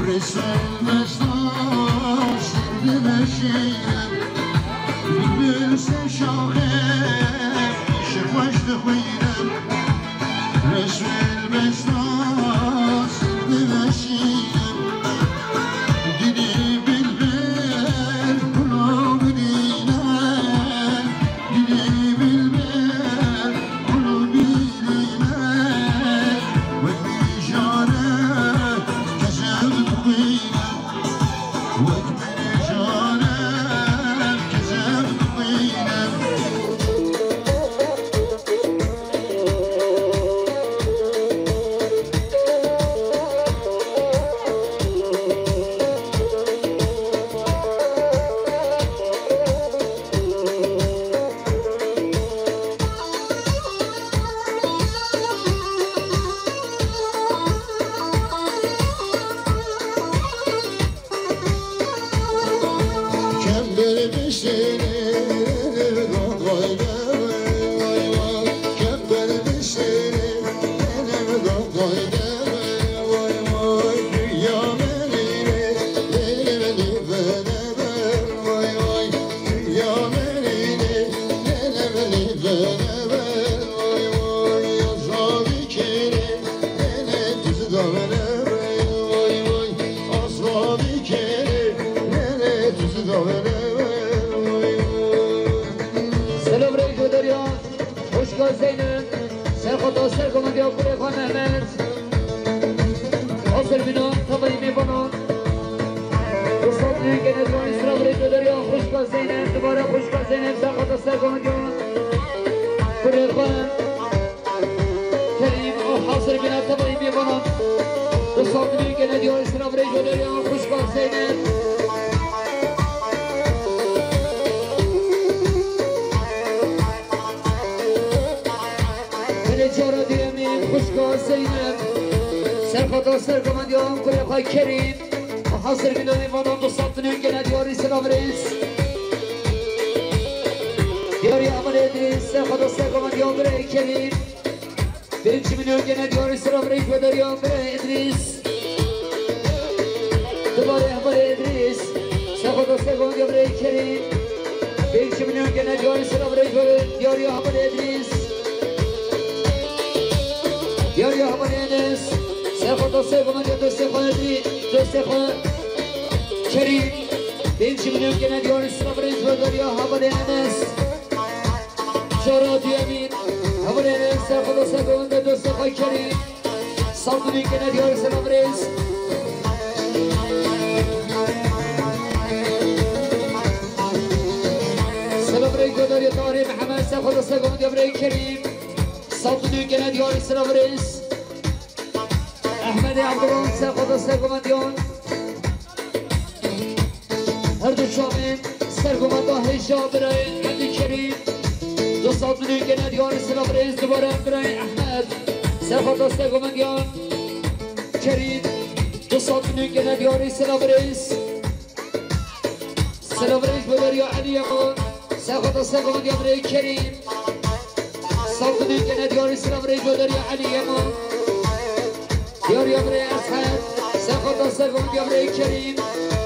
Resul mesna sirdi meşîne, bülbül se şaxe, şirweş dixwîne. Resul mesna sirdi meşîne, dilî bilbil kulû bidîne. Dilî bilbil kulû bidîne, wek nîjane kezeb dixwîne, wek nîjane kezeb dixwîne. Selam reyko derya, xwişka Zeynep, serxweta sergomendiya kurê xwe Mehmet. Asir bîna tevayî mêvanan. Dostat nû gene diyarî sira reyko derya, xwişka Zeynep, dubare xwişka Zeynep, serxweta sergomendiya kurê xwe. Kerîm û hazir bîna tevayî mêvanan. Dostat nû gene diyarî sira reyko derya, xwişka Zeynep. Belê cara duyemîn xwişka Zeynep. Serxweta sergomendiyan kurê xwe Kerîm. Hazir bîna mêvanan dostat nû gene diyarî sira rêz. Diyarî Amal Edrîs, serxweta sergomendiyan birê Kerîm. Birinci milyon gene diyarî sira rêz ve deriya birê Edrîs. Dubare Amal Edrîs, serxweta sergomendiyan birê Kerîm. Birinci milyon gene diyarî sira rêz ve diyarî Amal Edrîs. Diyarî Amal Edrîs, serxweta sergomendiyan dostê xwe Edrî, dostê xwe Kerîm. Birinci milyon gene diyarî sira rêz ve deriya Amal Edrîs. Cara duyemîn, hevalên serxweta sergovende dostê xwe Kerîm. Saldinî gene diyarî selam rêz. Selam rêz godarî Tahirê Mihemed, serxweta sergovende birê Kerîm. Saldinî gene diyarî selam rêz. Ehmedê Abdullah, serxweta sergovendiyan. Her du çavên sergovenda hêja birayên Ebdî Kerîm. Du sed milyon gene diyarî silav rêz dubare birayên Ehmed. Serxweta sergovendiyan Kerîm. Du sed milyon gene diyarî silav rêz. Silav rêz bo deriya Elî Yeman. Serxweta sergovendiyan birayê Kerîm. Sed milyon gene diyarî silav rêz bo deriya Elî Yeman. Diyariya birê Eshed, serxweta sergovendiya birê Kerîm.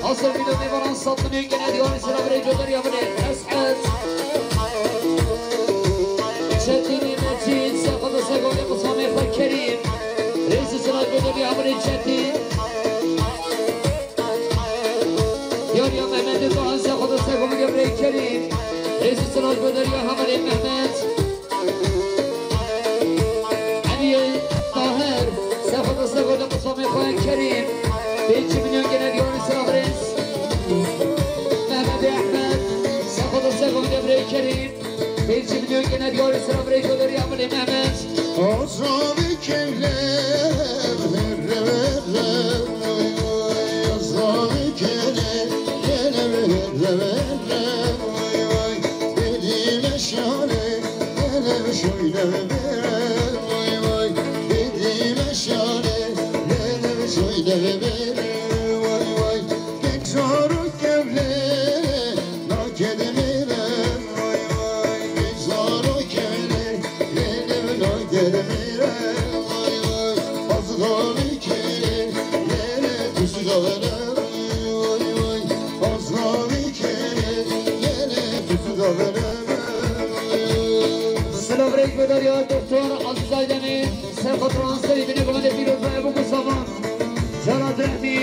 Hazir bîne mêvanan sed milyon gene diyarî silav rêz bo deriya birê Eshed. Çetînî Mecîd, serxweta sergovendiya qismamê xwe Kerîm. Rêzî silav bo deriya birê Çetîn. Diyariya Mehmetê Tahir, serxweta sergovendiya birê Kerîm. Rêzî silav bo deriya hevalê Mehmet. Eliyê Tahir, serxweta sergovendiya qismamê xwe Kerîm. Pêncî milyon gene diyarî silav rêz. Mehmetê Ehmed, serxweta sergovendiya birê Kerîm. Pêncî milyon gene diyarî silav rêz bo deriya hevalê Mehmet. Azadî kevle verre verre, vay vay. Azadî kevle verre verre, vay vay. Bêdî meşale, lele şoyle bere, vay vay. Bêdî meşale, lele şoyle bere, vay vay. Kek zaro kevle, naked mêre, vay vay. Kek zaro kevle, lele naked mêre, vay vay. Az xalî kevle. Xotran serî binê gomedê pîroz be Ebû Mustafa. Calat Rehmî.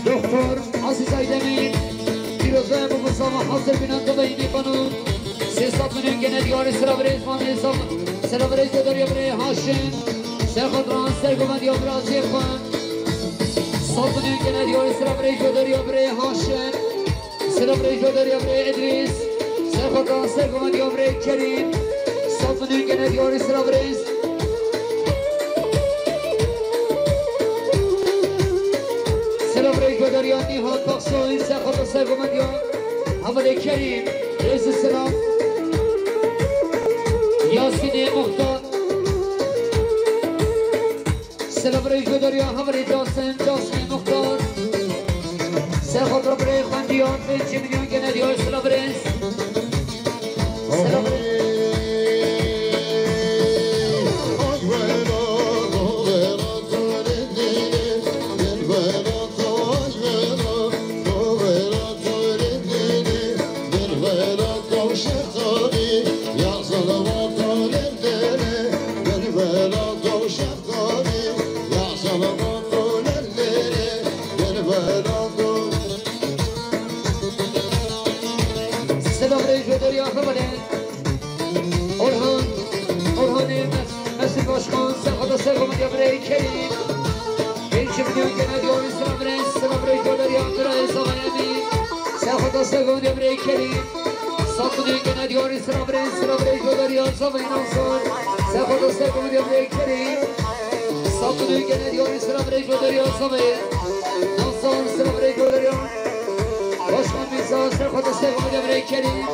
Doktor Aziz Aydemîr. Pîroz be Ebû Mustafa. Hazir bînan tebeyî nîqanûn. Sê sed milyon gene diyarî sira birêz van hesab. Sira birêz godarî birê Haşim. Ser xotran ser gomendiya birazê xwe. Sed milyon gene diyarî sira birêz godarî birê Haşim. Sira birêz godarî birê Idrîs. Ser xotran ser gomendiya birê Kerîm. Sed milyon gene diyarî sira birêz. Sira birêz godarî Nîhat Aksoy. Ser xotran ser gomendiya Hevalê Kerîm. Rêz û selam. Yasînê Muxtar. Selav rêj ve deriya hevalê Casim, Casimê Muxtar. Ser xwe birê xwendiyan, pêncî milyon gene diyor selav rêj. Selav rêj. Selam rêj ve deriya hevalê. Orhan, Orhanê Mes-, Mesut Başkan, ser xwe de ser xwe de birê Kerîm. Pêncî milyon gene diyor selam rêj, selam rêj ve deriya birê Zamanemi. Ser xwe de ser xwe de birê Kerîm. Sed milyon gene diyor selam rêj, selam rêj ve deriya Zamanemi. Ser xwe de ser xwe de birê Kerîm. Sed milyon gene diyor selam rêj ve deriya Zamanemi. Nasıl selam rêj ve deriya. Başkan Mîrza, ser xwe de ser xwe de birê Kerîm.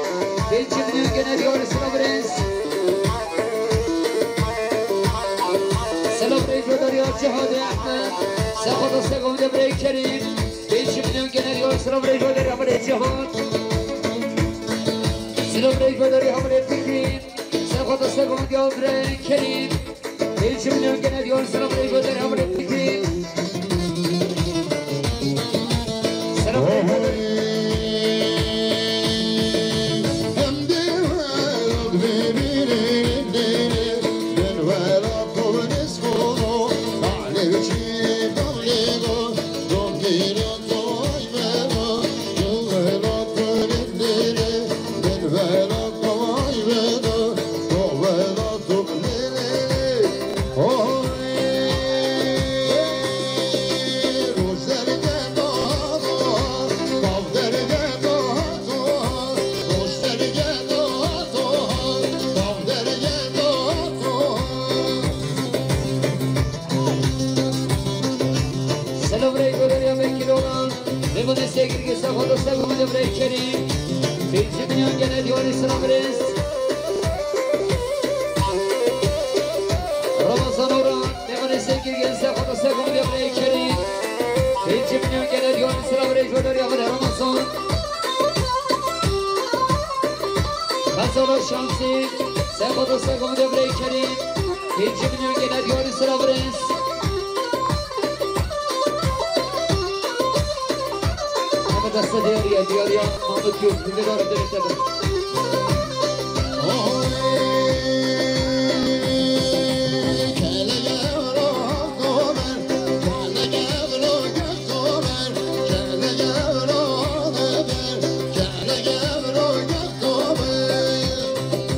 Pêncî milyon gene diyarî sira birêz. Selam rêj ve deriya Cihadê Ehmed. Ser xwe de ser xwe de birê Kerîm. Pêncî milyon gene diyarî sira birêz ve deriya birê Cihad. Selam rêj ve deriya birê Fikî. Ser xwe de ser xwe de birê Kerîm. Pêncî milyon gene diyor selam rêj ve deriya birê Fikî. Selam rêj ve deriya. Selam rey görev ya vekil olan. Ve bu desteğe girgin sen fazla sen bu bile bile içeri. Pêncî milyon gene diyor İslam Reis. Ramazan Orhan, Mehmet Esengil gelse, Fatih Segun gelse içeri. Pêncî milyon gene diyor İslam Reis, Ramazan. Hazal Şansı, sen Fatih Segun gelse içeri. Pêncî milyon gene diyor İslam Reis. Ama deste değer ya, diyor ya, Mahmut Gök, bir de var, bir de var.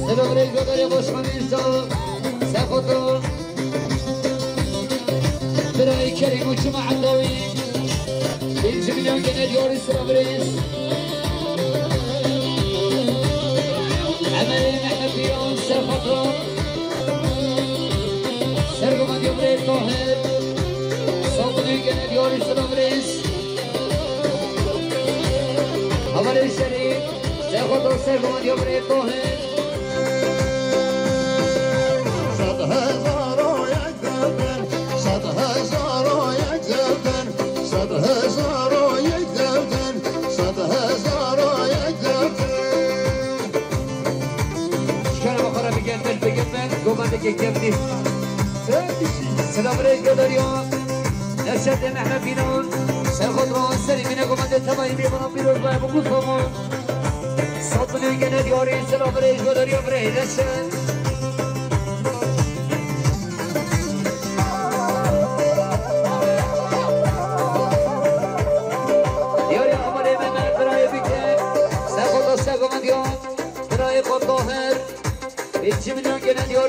Selam aleyküm, başkanı inşallah. Sen fotoğraf. Birayê Kerîm û Cuma Endawî. Pêncî milyon gene diyarî sira birêz. Emelê Mehmet Pîran ser xatira. Sergovendiya birê Tahir. Sed milyon gene diyarî sira birêz. Hevalê Şerîf. Ser xatira sergovendiya birê Tahir. Sed hezar o yek derdin, sed hezar o yek derdin, sed hezar o yek derdin, sed hezar o yek derdin. Şikara bakara bir gelmez, bir gelmez, goman bir gelmez. Selam rêz ve derya. Neşet Mehmet Binan. Ser xatira serî bine goman de temayî bê bana pîroz be bu kutlama. Sed milyon gene diyarî, selam rêj ve derya birê Reşen.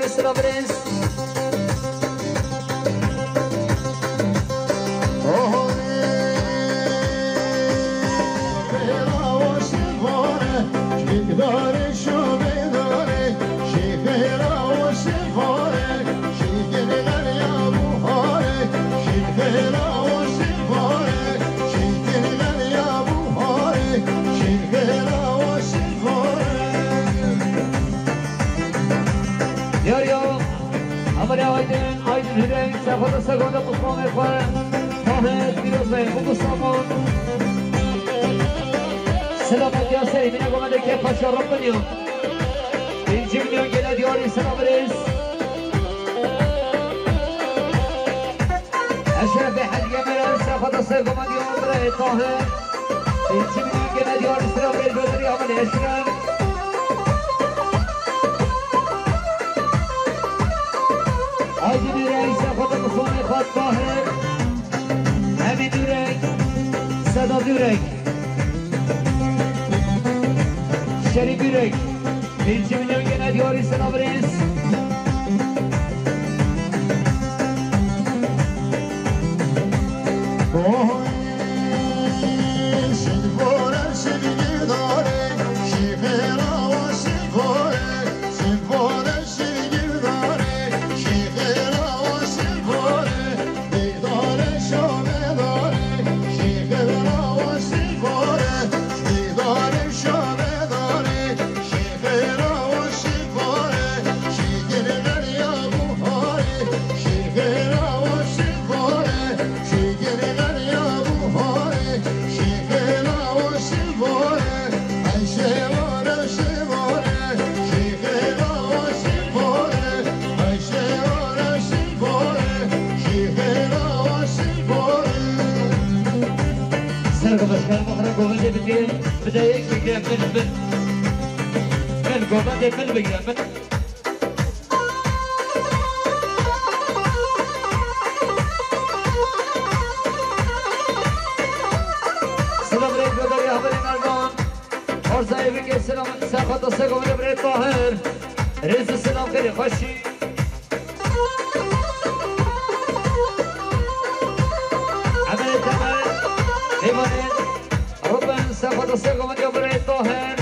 Sira birêz. Yar ya, Amele Aydin, Aydin Hürek, Sefada Segonda Osmanê xwe, Tahir, Pîroz Bey, Mugu Samon. Selametiya serê mîna gomendeke Paşa Rabbiniya. Pêncî milyon gele diyarî selamirêz. Eşrefê Hecî Emir, Sefada Segonda Diyarbekir, Tahir. Pêncî milyon gele diyarî sira vê goderî Amel Eşref. Aydin Ürek, Sefada Musanê xwe Tahir. Hemîd Ürek, Sedat Ürek. Şerîf Ürek. Pêncî milyon gele diyarî sira birêz. Sergo başkanım, ahra govende bitin, bir de yek bigire, min, min. Min, govende min bigire, min. Selam rê godarî haberê Merdan. Orzayê bike selam, sefata sego vire birê Tahir. Rêz û selam xêrê xweşî. Emelê Temel, Hêvanê, Ruben, sefata sego vire birê Tahir.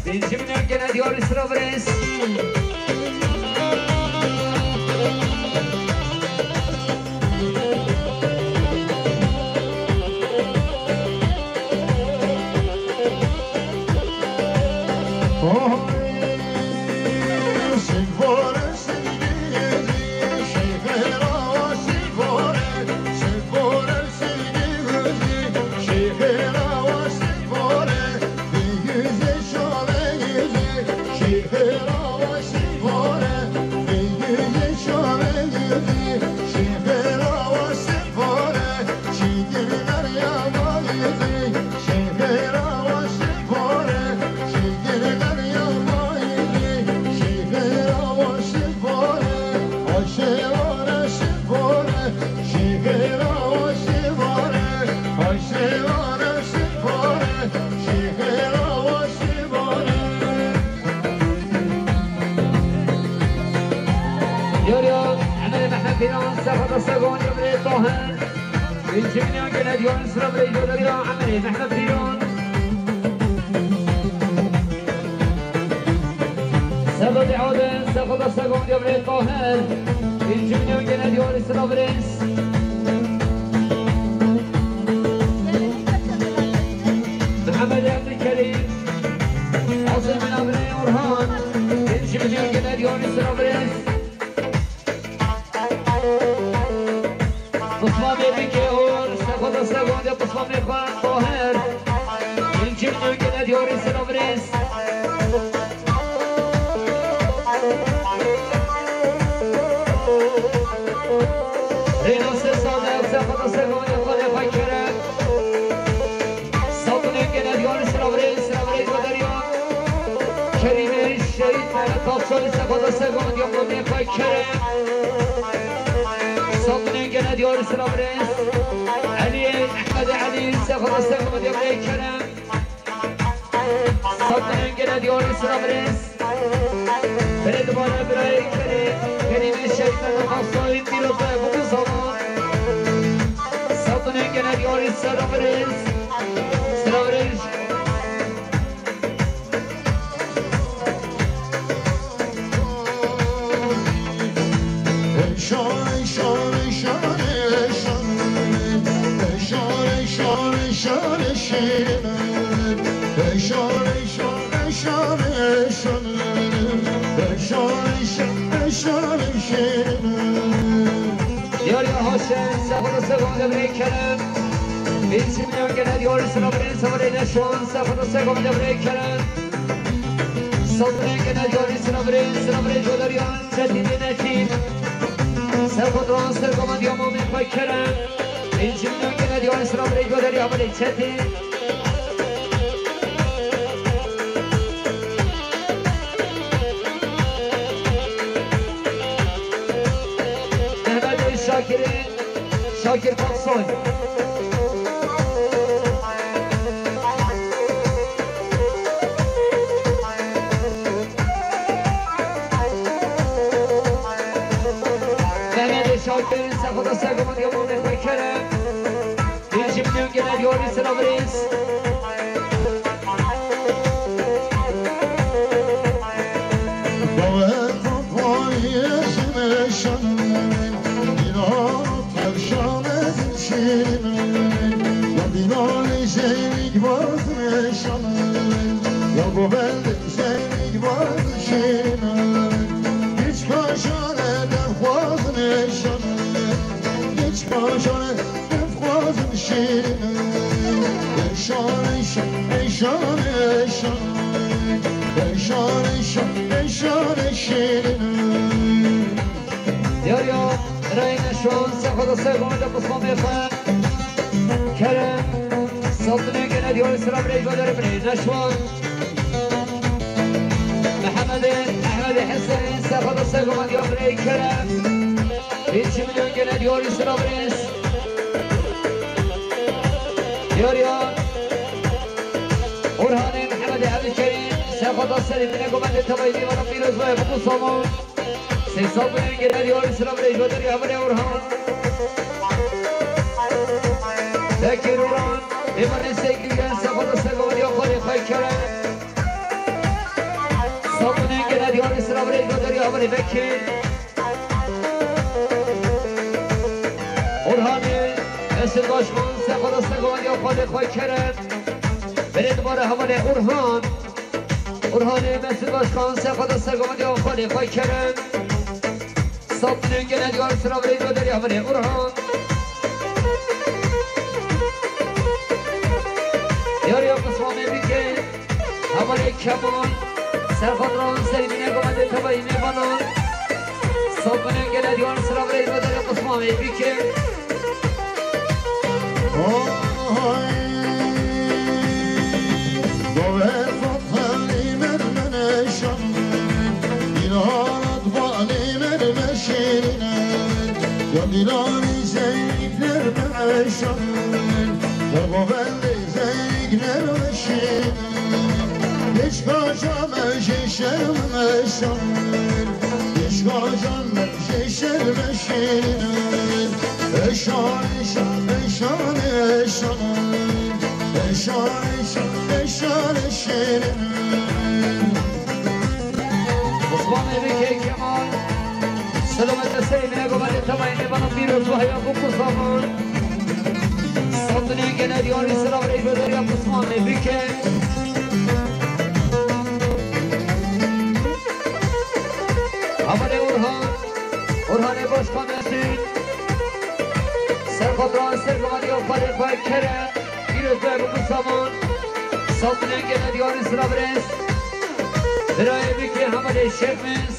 Pêncî milyon gene diyarî sira birêz. Yar yar, Emelê Mehmet Pîran, sefata segon, Emelê Tahir. Pêncî milyon gene diyarî sira birê, yar yar, Emelê Mehmet Pîran. Sedatê Adil, sefata segon, Emelê Tahir. Pêncî milyon gene diyarî sira birêz. Mihemed Ebdulkerîm. Azê min Abrê Orhan. Pêncî milyon gene diyarî sira birêz. Osman Bey Bike Or, sefata segon de Osman Bey Xan Tahir. Pêncî milyon gene diyarî sira birêz. Rênase Sadeq, sefata segon de Xanê Xan Kerem. Sed milyon gene diyarî sira birêz, sira birêz ve derya. Kerîmê Şehîd Mehmet Akçalî, sefata segon de Xanê Xan Kerem. Sed milyon gene diyarî sira birêz. Elî, Ehmed Elî, sefata segon de Xanê Kerem. Sed milyon gene diyarî sira birêz. Belê dibare birayê kerê, Gene diyarî sera birêz. Sera birêz. Eşan, eşan, eşan, eşan. Eşan, eşan, eşan, eşan. Eşan, eşan, eşan, eşan. Eşan, eşan, eşan, eşan. Diyar ya Haşim, sefada segon devreye kerem. Bin milyon gene diyar sınavırın, sınavırın şu an sefada segon devreye kerem. Saldırın gene diyar sınavırın, sınavırın jodariyan, çetin yönetim. Sefada segon diyamomin kerem. Bin milyon gene diyar sınavırın jodariyan, çetin. Mehmet Şakir'in, Şakir Kapsoy. Mehmet Şakir'in sefada segon diyamomin kerem. Bin milyon gene diyarî sera birêz. Bawe Fatma yeşim eşan, dîna tevşan ezin şîrin. Ya dîna lîjeynik bazin eşan, ya govend lîjeynik bazin şîrin. Hiç kaşan eden xwazin eşan, hiç kaşan Dixwazim şîrin, eşan, eşan, eşan, eşan. Eşan, eşan, eşan, şîrin. Diyar ya, reyne şu an sefada segon de Qusmamê xwe. Kerem, Saltınê gene diyar sera birê joderi birê neşwan. Mehemedê, Ehmedê Hesenê, sefada segon diyar birê Kerem. Bin milyon gene diyarî sera birêz. Diyar ya. Orhanê Mehemedê Evdikerim. Sefada serî bine gomendê tevayî vana pîroz ve bu kusamon. Seysa bine gene diyarî sera birêz. Joderi Evdê Orhan. Bekir Orhan. Êmanê Seyki gel sefada segon diya xwedê xwey kere. Sabunê gene diyarî sera birêz. Joderi Evdê Bekir. Orhanê Mesut Başkan, sefada segon ya xwedê xwe kerem. Berê dibare hevalê Orhan. Orhanê Mesut Başkan, sefada segon ya xwedê xwe kerem. Sabunê gene diyar sera birêz. Joderi Evdê Orhan. Diyar ya Qusmamê bike. Hevalê Kemal, serxatran serî bine gomendê tevayî mêvanan. Sabunê gene diyar sera birêz. Joderi Qusmamê bike. Oy, gover fatanî mermeneşan, dînarat balî mermeşîrîne, ya dînarî zeynler meşan, ya govendê Zeynep şirin, hiç kaşa me jî şerm meşan, hiç kaşa me jî şerm şirin. Eşan, eşan, eşan, eşan, eşan, eşan, eşan, şirin. Osman Ebi Kemal. Selamet serê bine gomendê tevayî mêvanan pîroz ve heya xwe Qusmamê. Sabunê gene diyarî sera birêz. Joderi ya Qusmamê bike. Hevalê Orhan. Orhanê Başkan Mesut. Serxatran sergomaniya xwedê xwe kere. Pîroz be bi Qusmamê. Sabunê gene diyarî sera birêz. Birayê bike hevalê Şefmiz.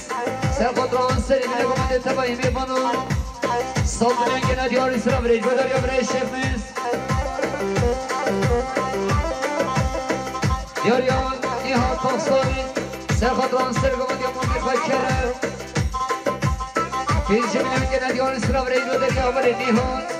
Serxatran serî bine gomendê tevayî mêvanan. Sabunê gene diyarî sera birêz. Joderi ya birayê Şefmiz. Diyar ya Nîhat Taksarî. Serxatran sergomaniya mamê xwe kere. Pêncî milyon gene diyarî sera birêz. Joderi ya hevalê Nîhat.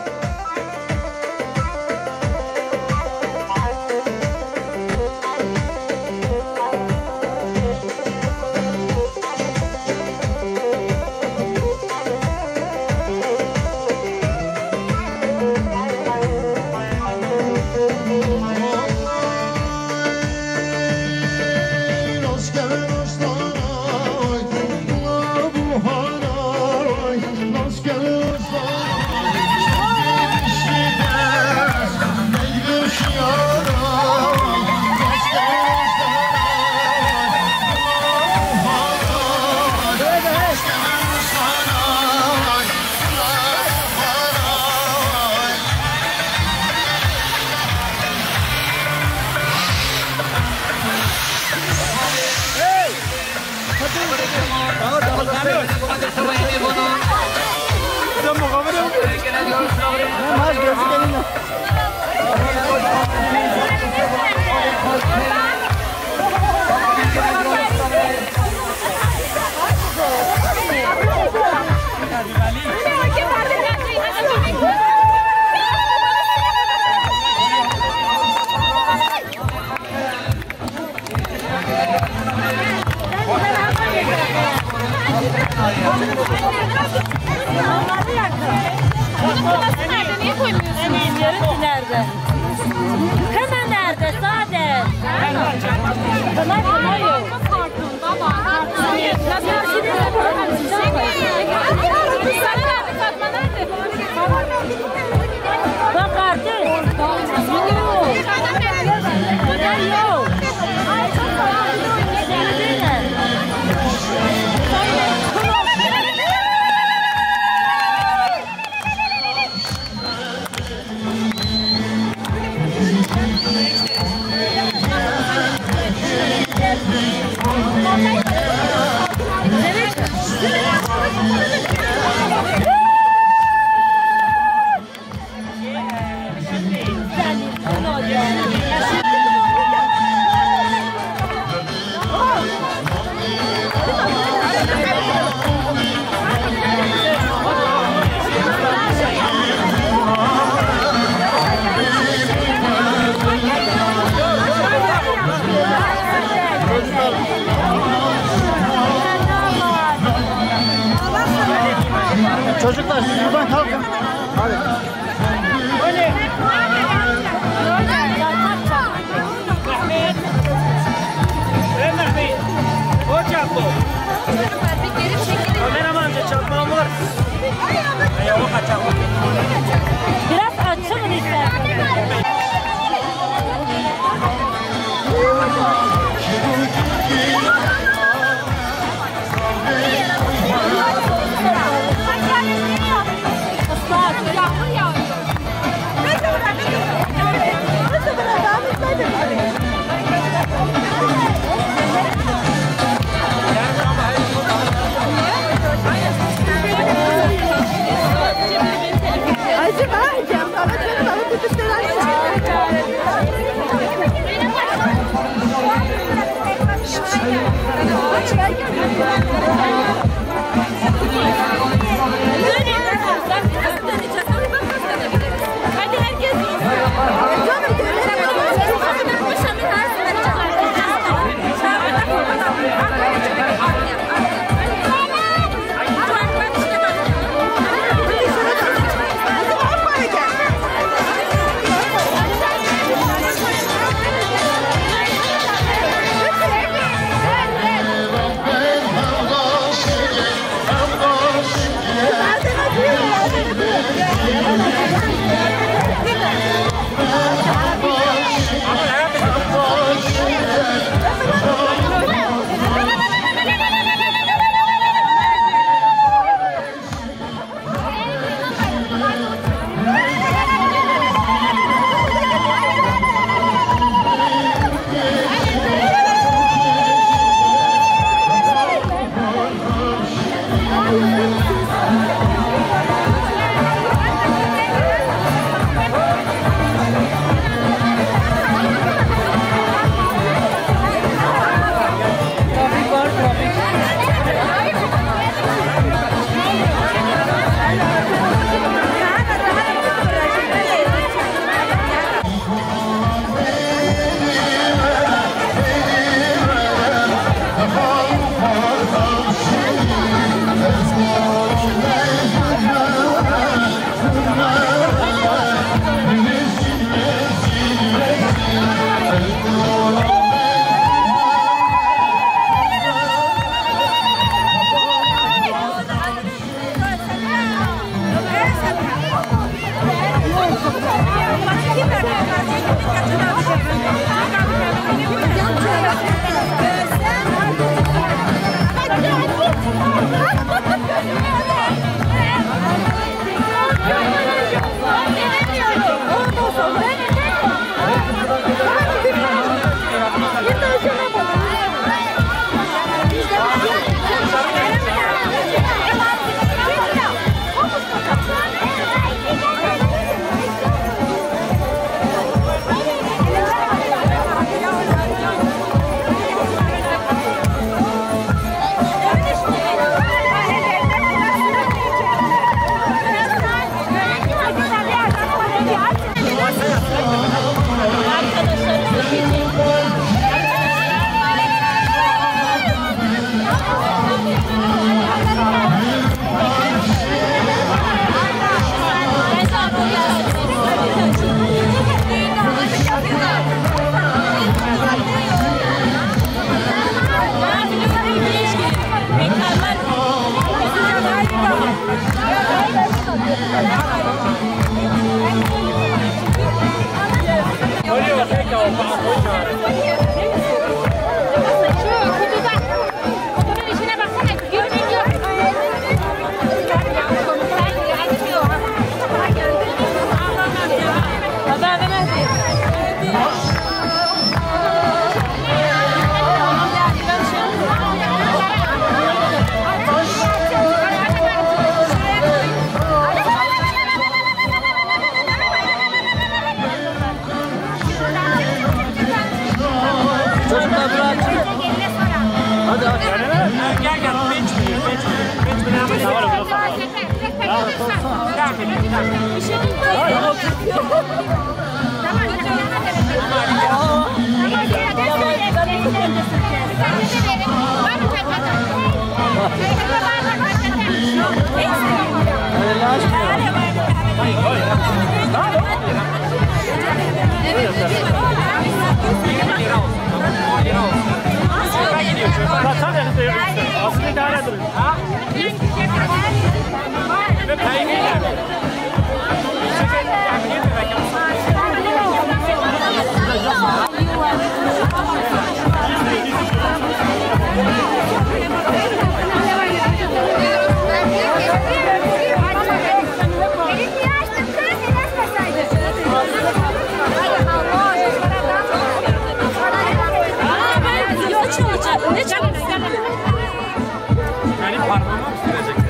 Hemen nerede, Saadet? Tamam, tamam, yok. Bak artık. Yok. Yok. Çocuklar, siz buradan kalkın. Hadi. Kameraman, çakmağın var. Biraz açılın istersen. Benim parmağıma mı sürecekler?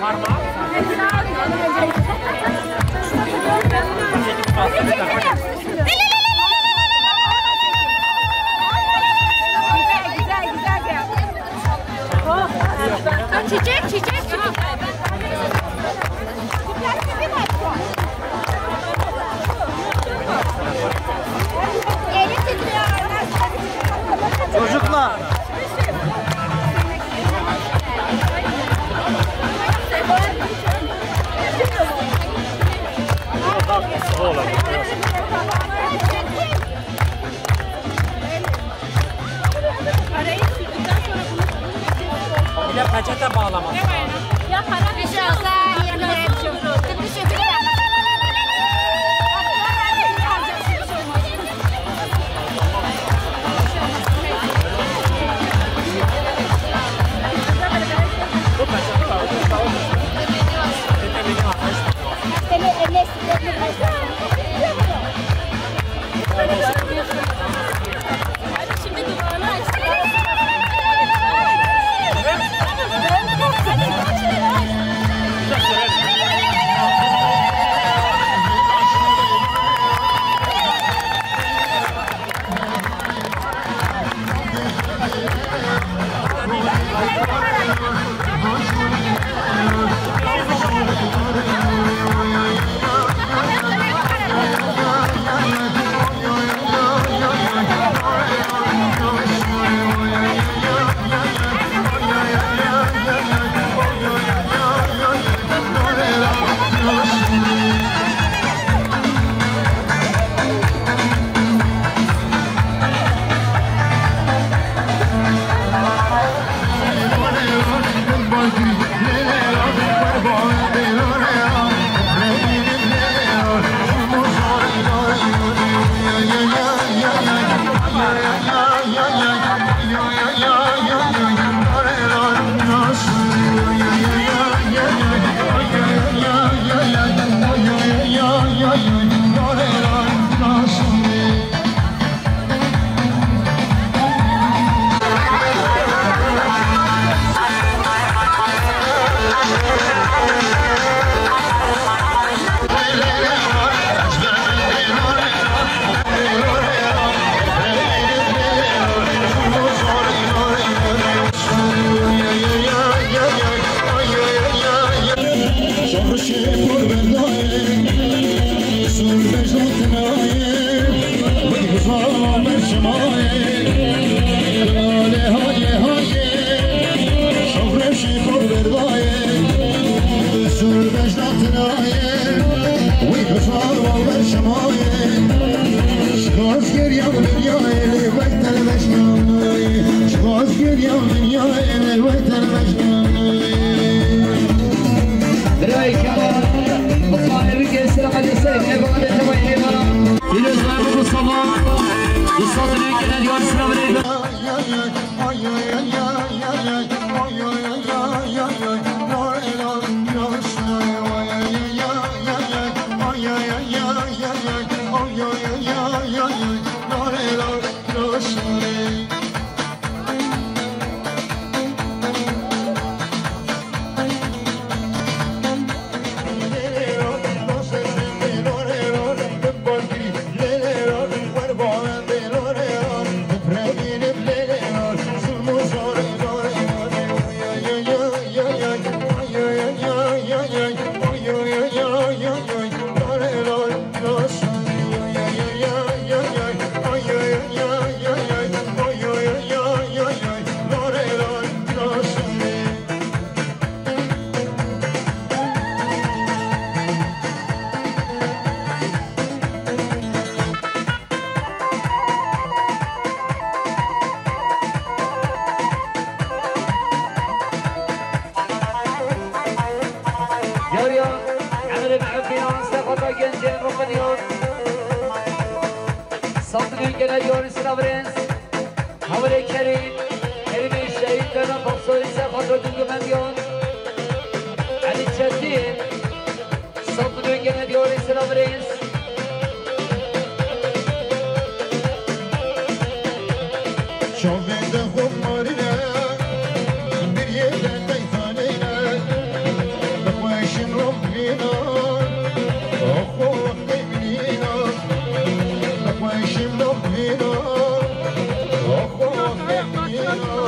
Parmağı. Çiçek, çiçek, çiçek. Çocuklar. Bir de peçete bağlamak. Birayê Kemal, muxalifê Selahattin Seyf, êvara, êvara. Pîroz be Mustafa, du sed lirê gene diyar sıra birayê be. Birêz, Hamirê Kerîm, Kerîmê Şehîd, Mehmet Aksoy, Serhat Ödül Güvendiyan, Elî Çetin, Sandın Öngene Diyarı Sıra Birêz. Çavên de xwe marîne, bir yerde qeytanîne, bi xweşîm rûh vîna, oxo wextê minîna, bi xweşîm rûh vîna, oxo wextê minîna,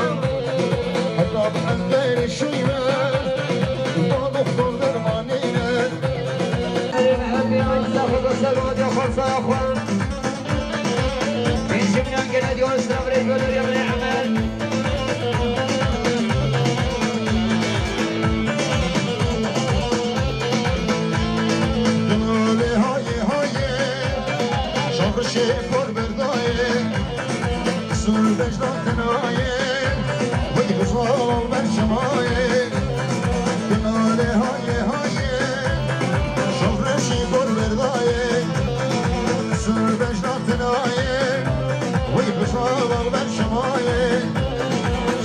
heta bi ezberê şûyme, da doktor dermanîne. Hemî Aysa xwe da ser radiya xwe saya xwe. Pêncî milyon gene diyor sıra vre gönder ya bile Emel. Dinale haye haye, şaxişê xor berdaye, sur bejna tenaye, wey xizal ber şemaye. Dinale haye haye, şaxişê xor berdaye, sur bejna tenaye, wey xizal ber şemaye.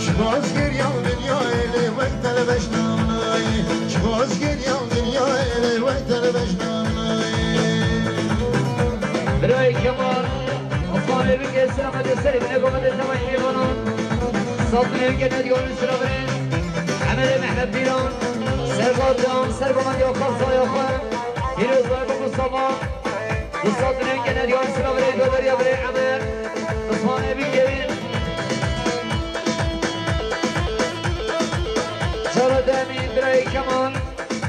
Şibaz geriya dinyayê lê wek te li beş nayê. Şibaz geriya dinyayê lê wek te li beş nayê. Birayê Kemal, Osmanê Bingê, Selametê Serê, Binê Gometê Zemayê Mêvanan. Saldırıya gene diyor sıra bire. Emelê Mehmet Pîran, Serbat Can, Sergoman Yakar Sayaxı. Pîroz Baybu Mustafa. Saldırıya gene diyor sıra bire, gönder ya bire Emel. Osmanê Bingê. Cara demî birayê Kemal.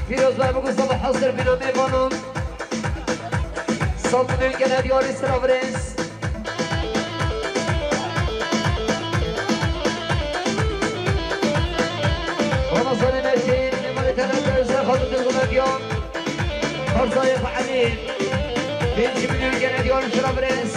Pîroz Baybu Mustafa hazır bîna mêvanan. Saldırıya gene diyor sıra bire. Ramazan Metin, Memati Telatör, Serhat Durgun Akyan, Karzayê Elî, Pêncî milyon gene diyor şira birêz.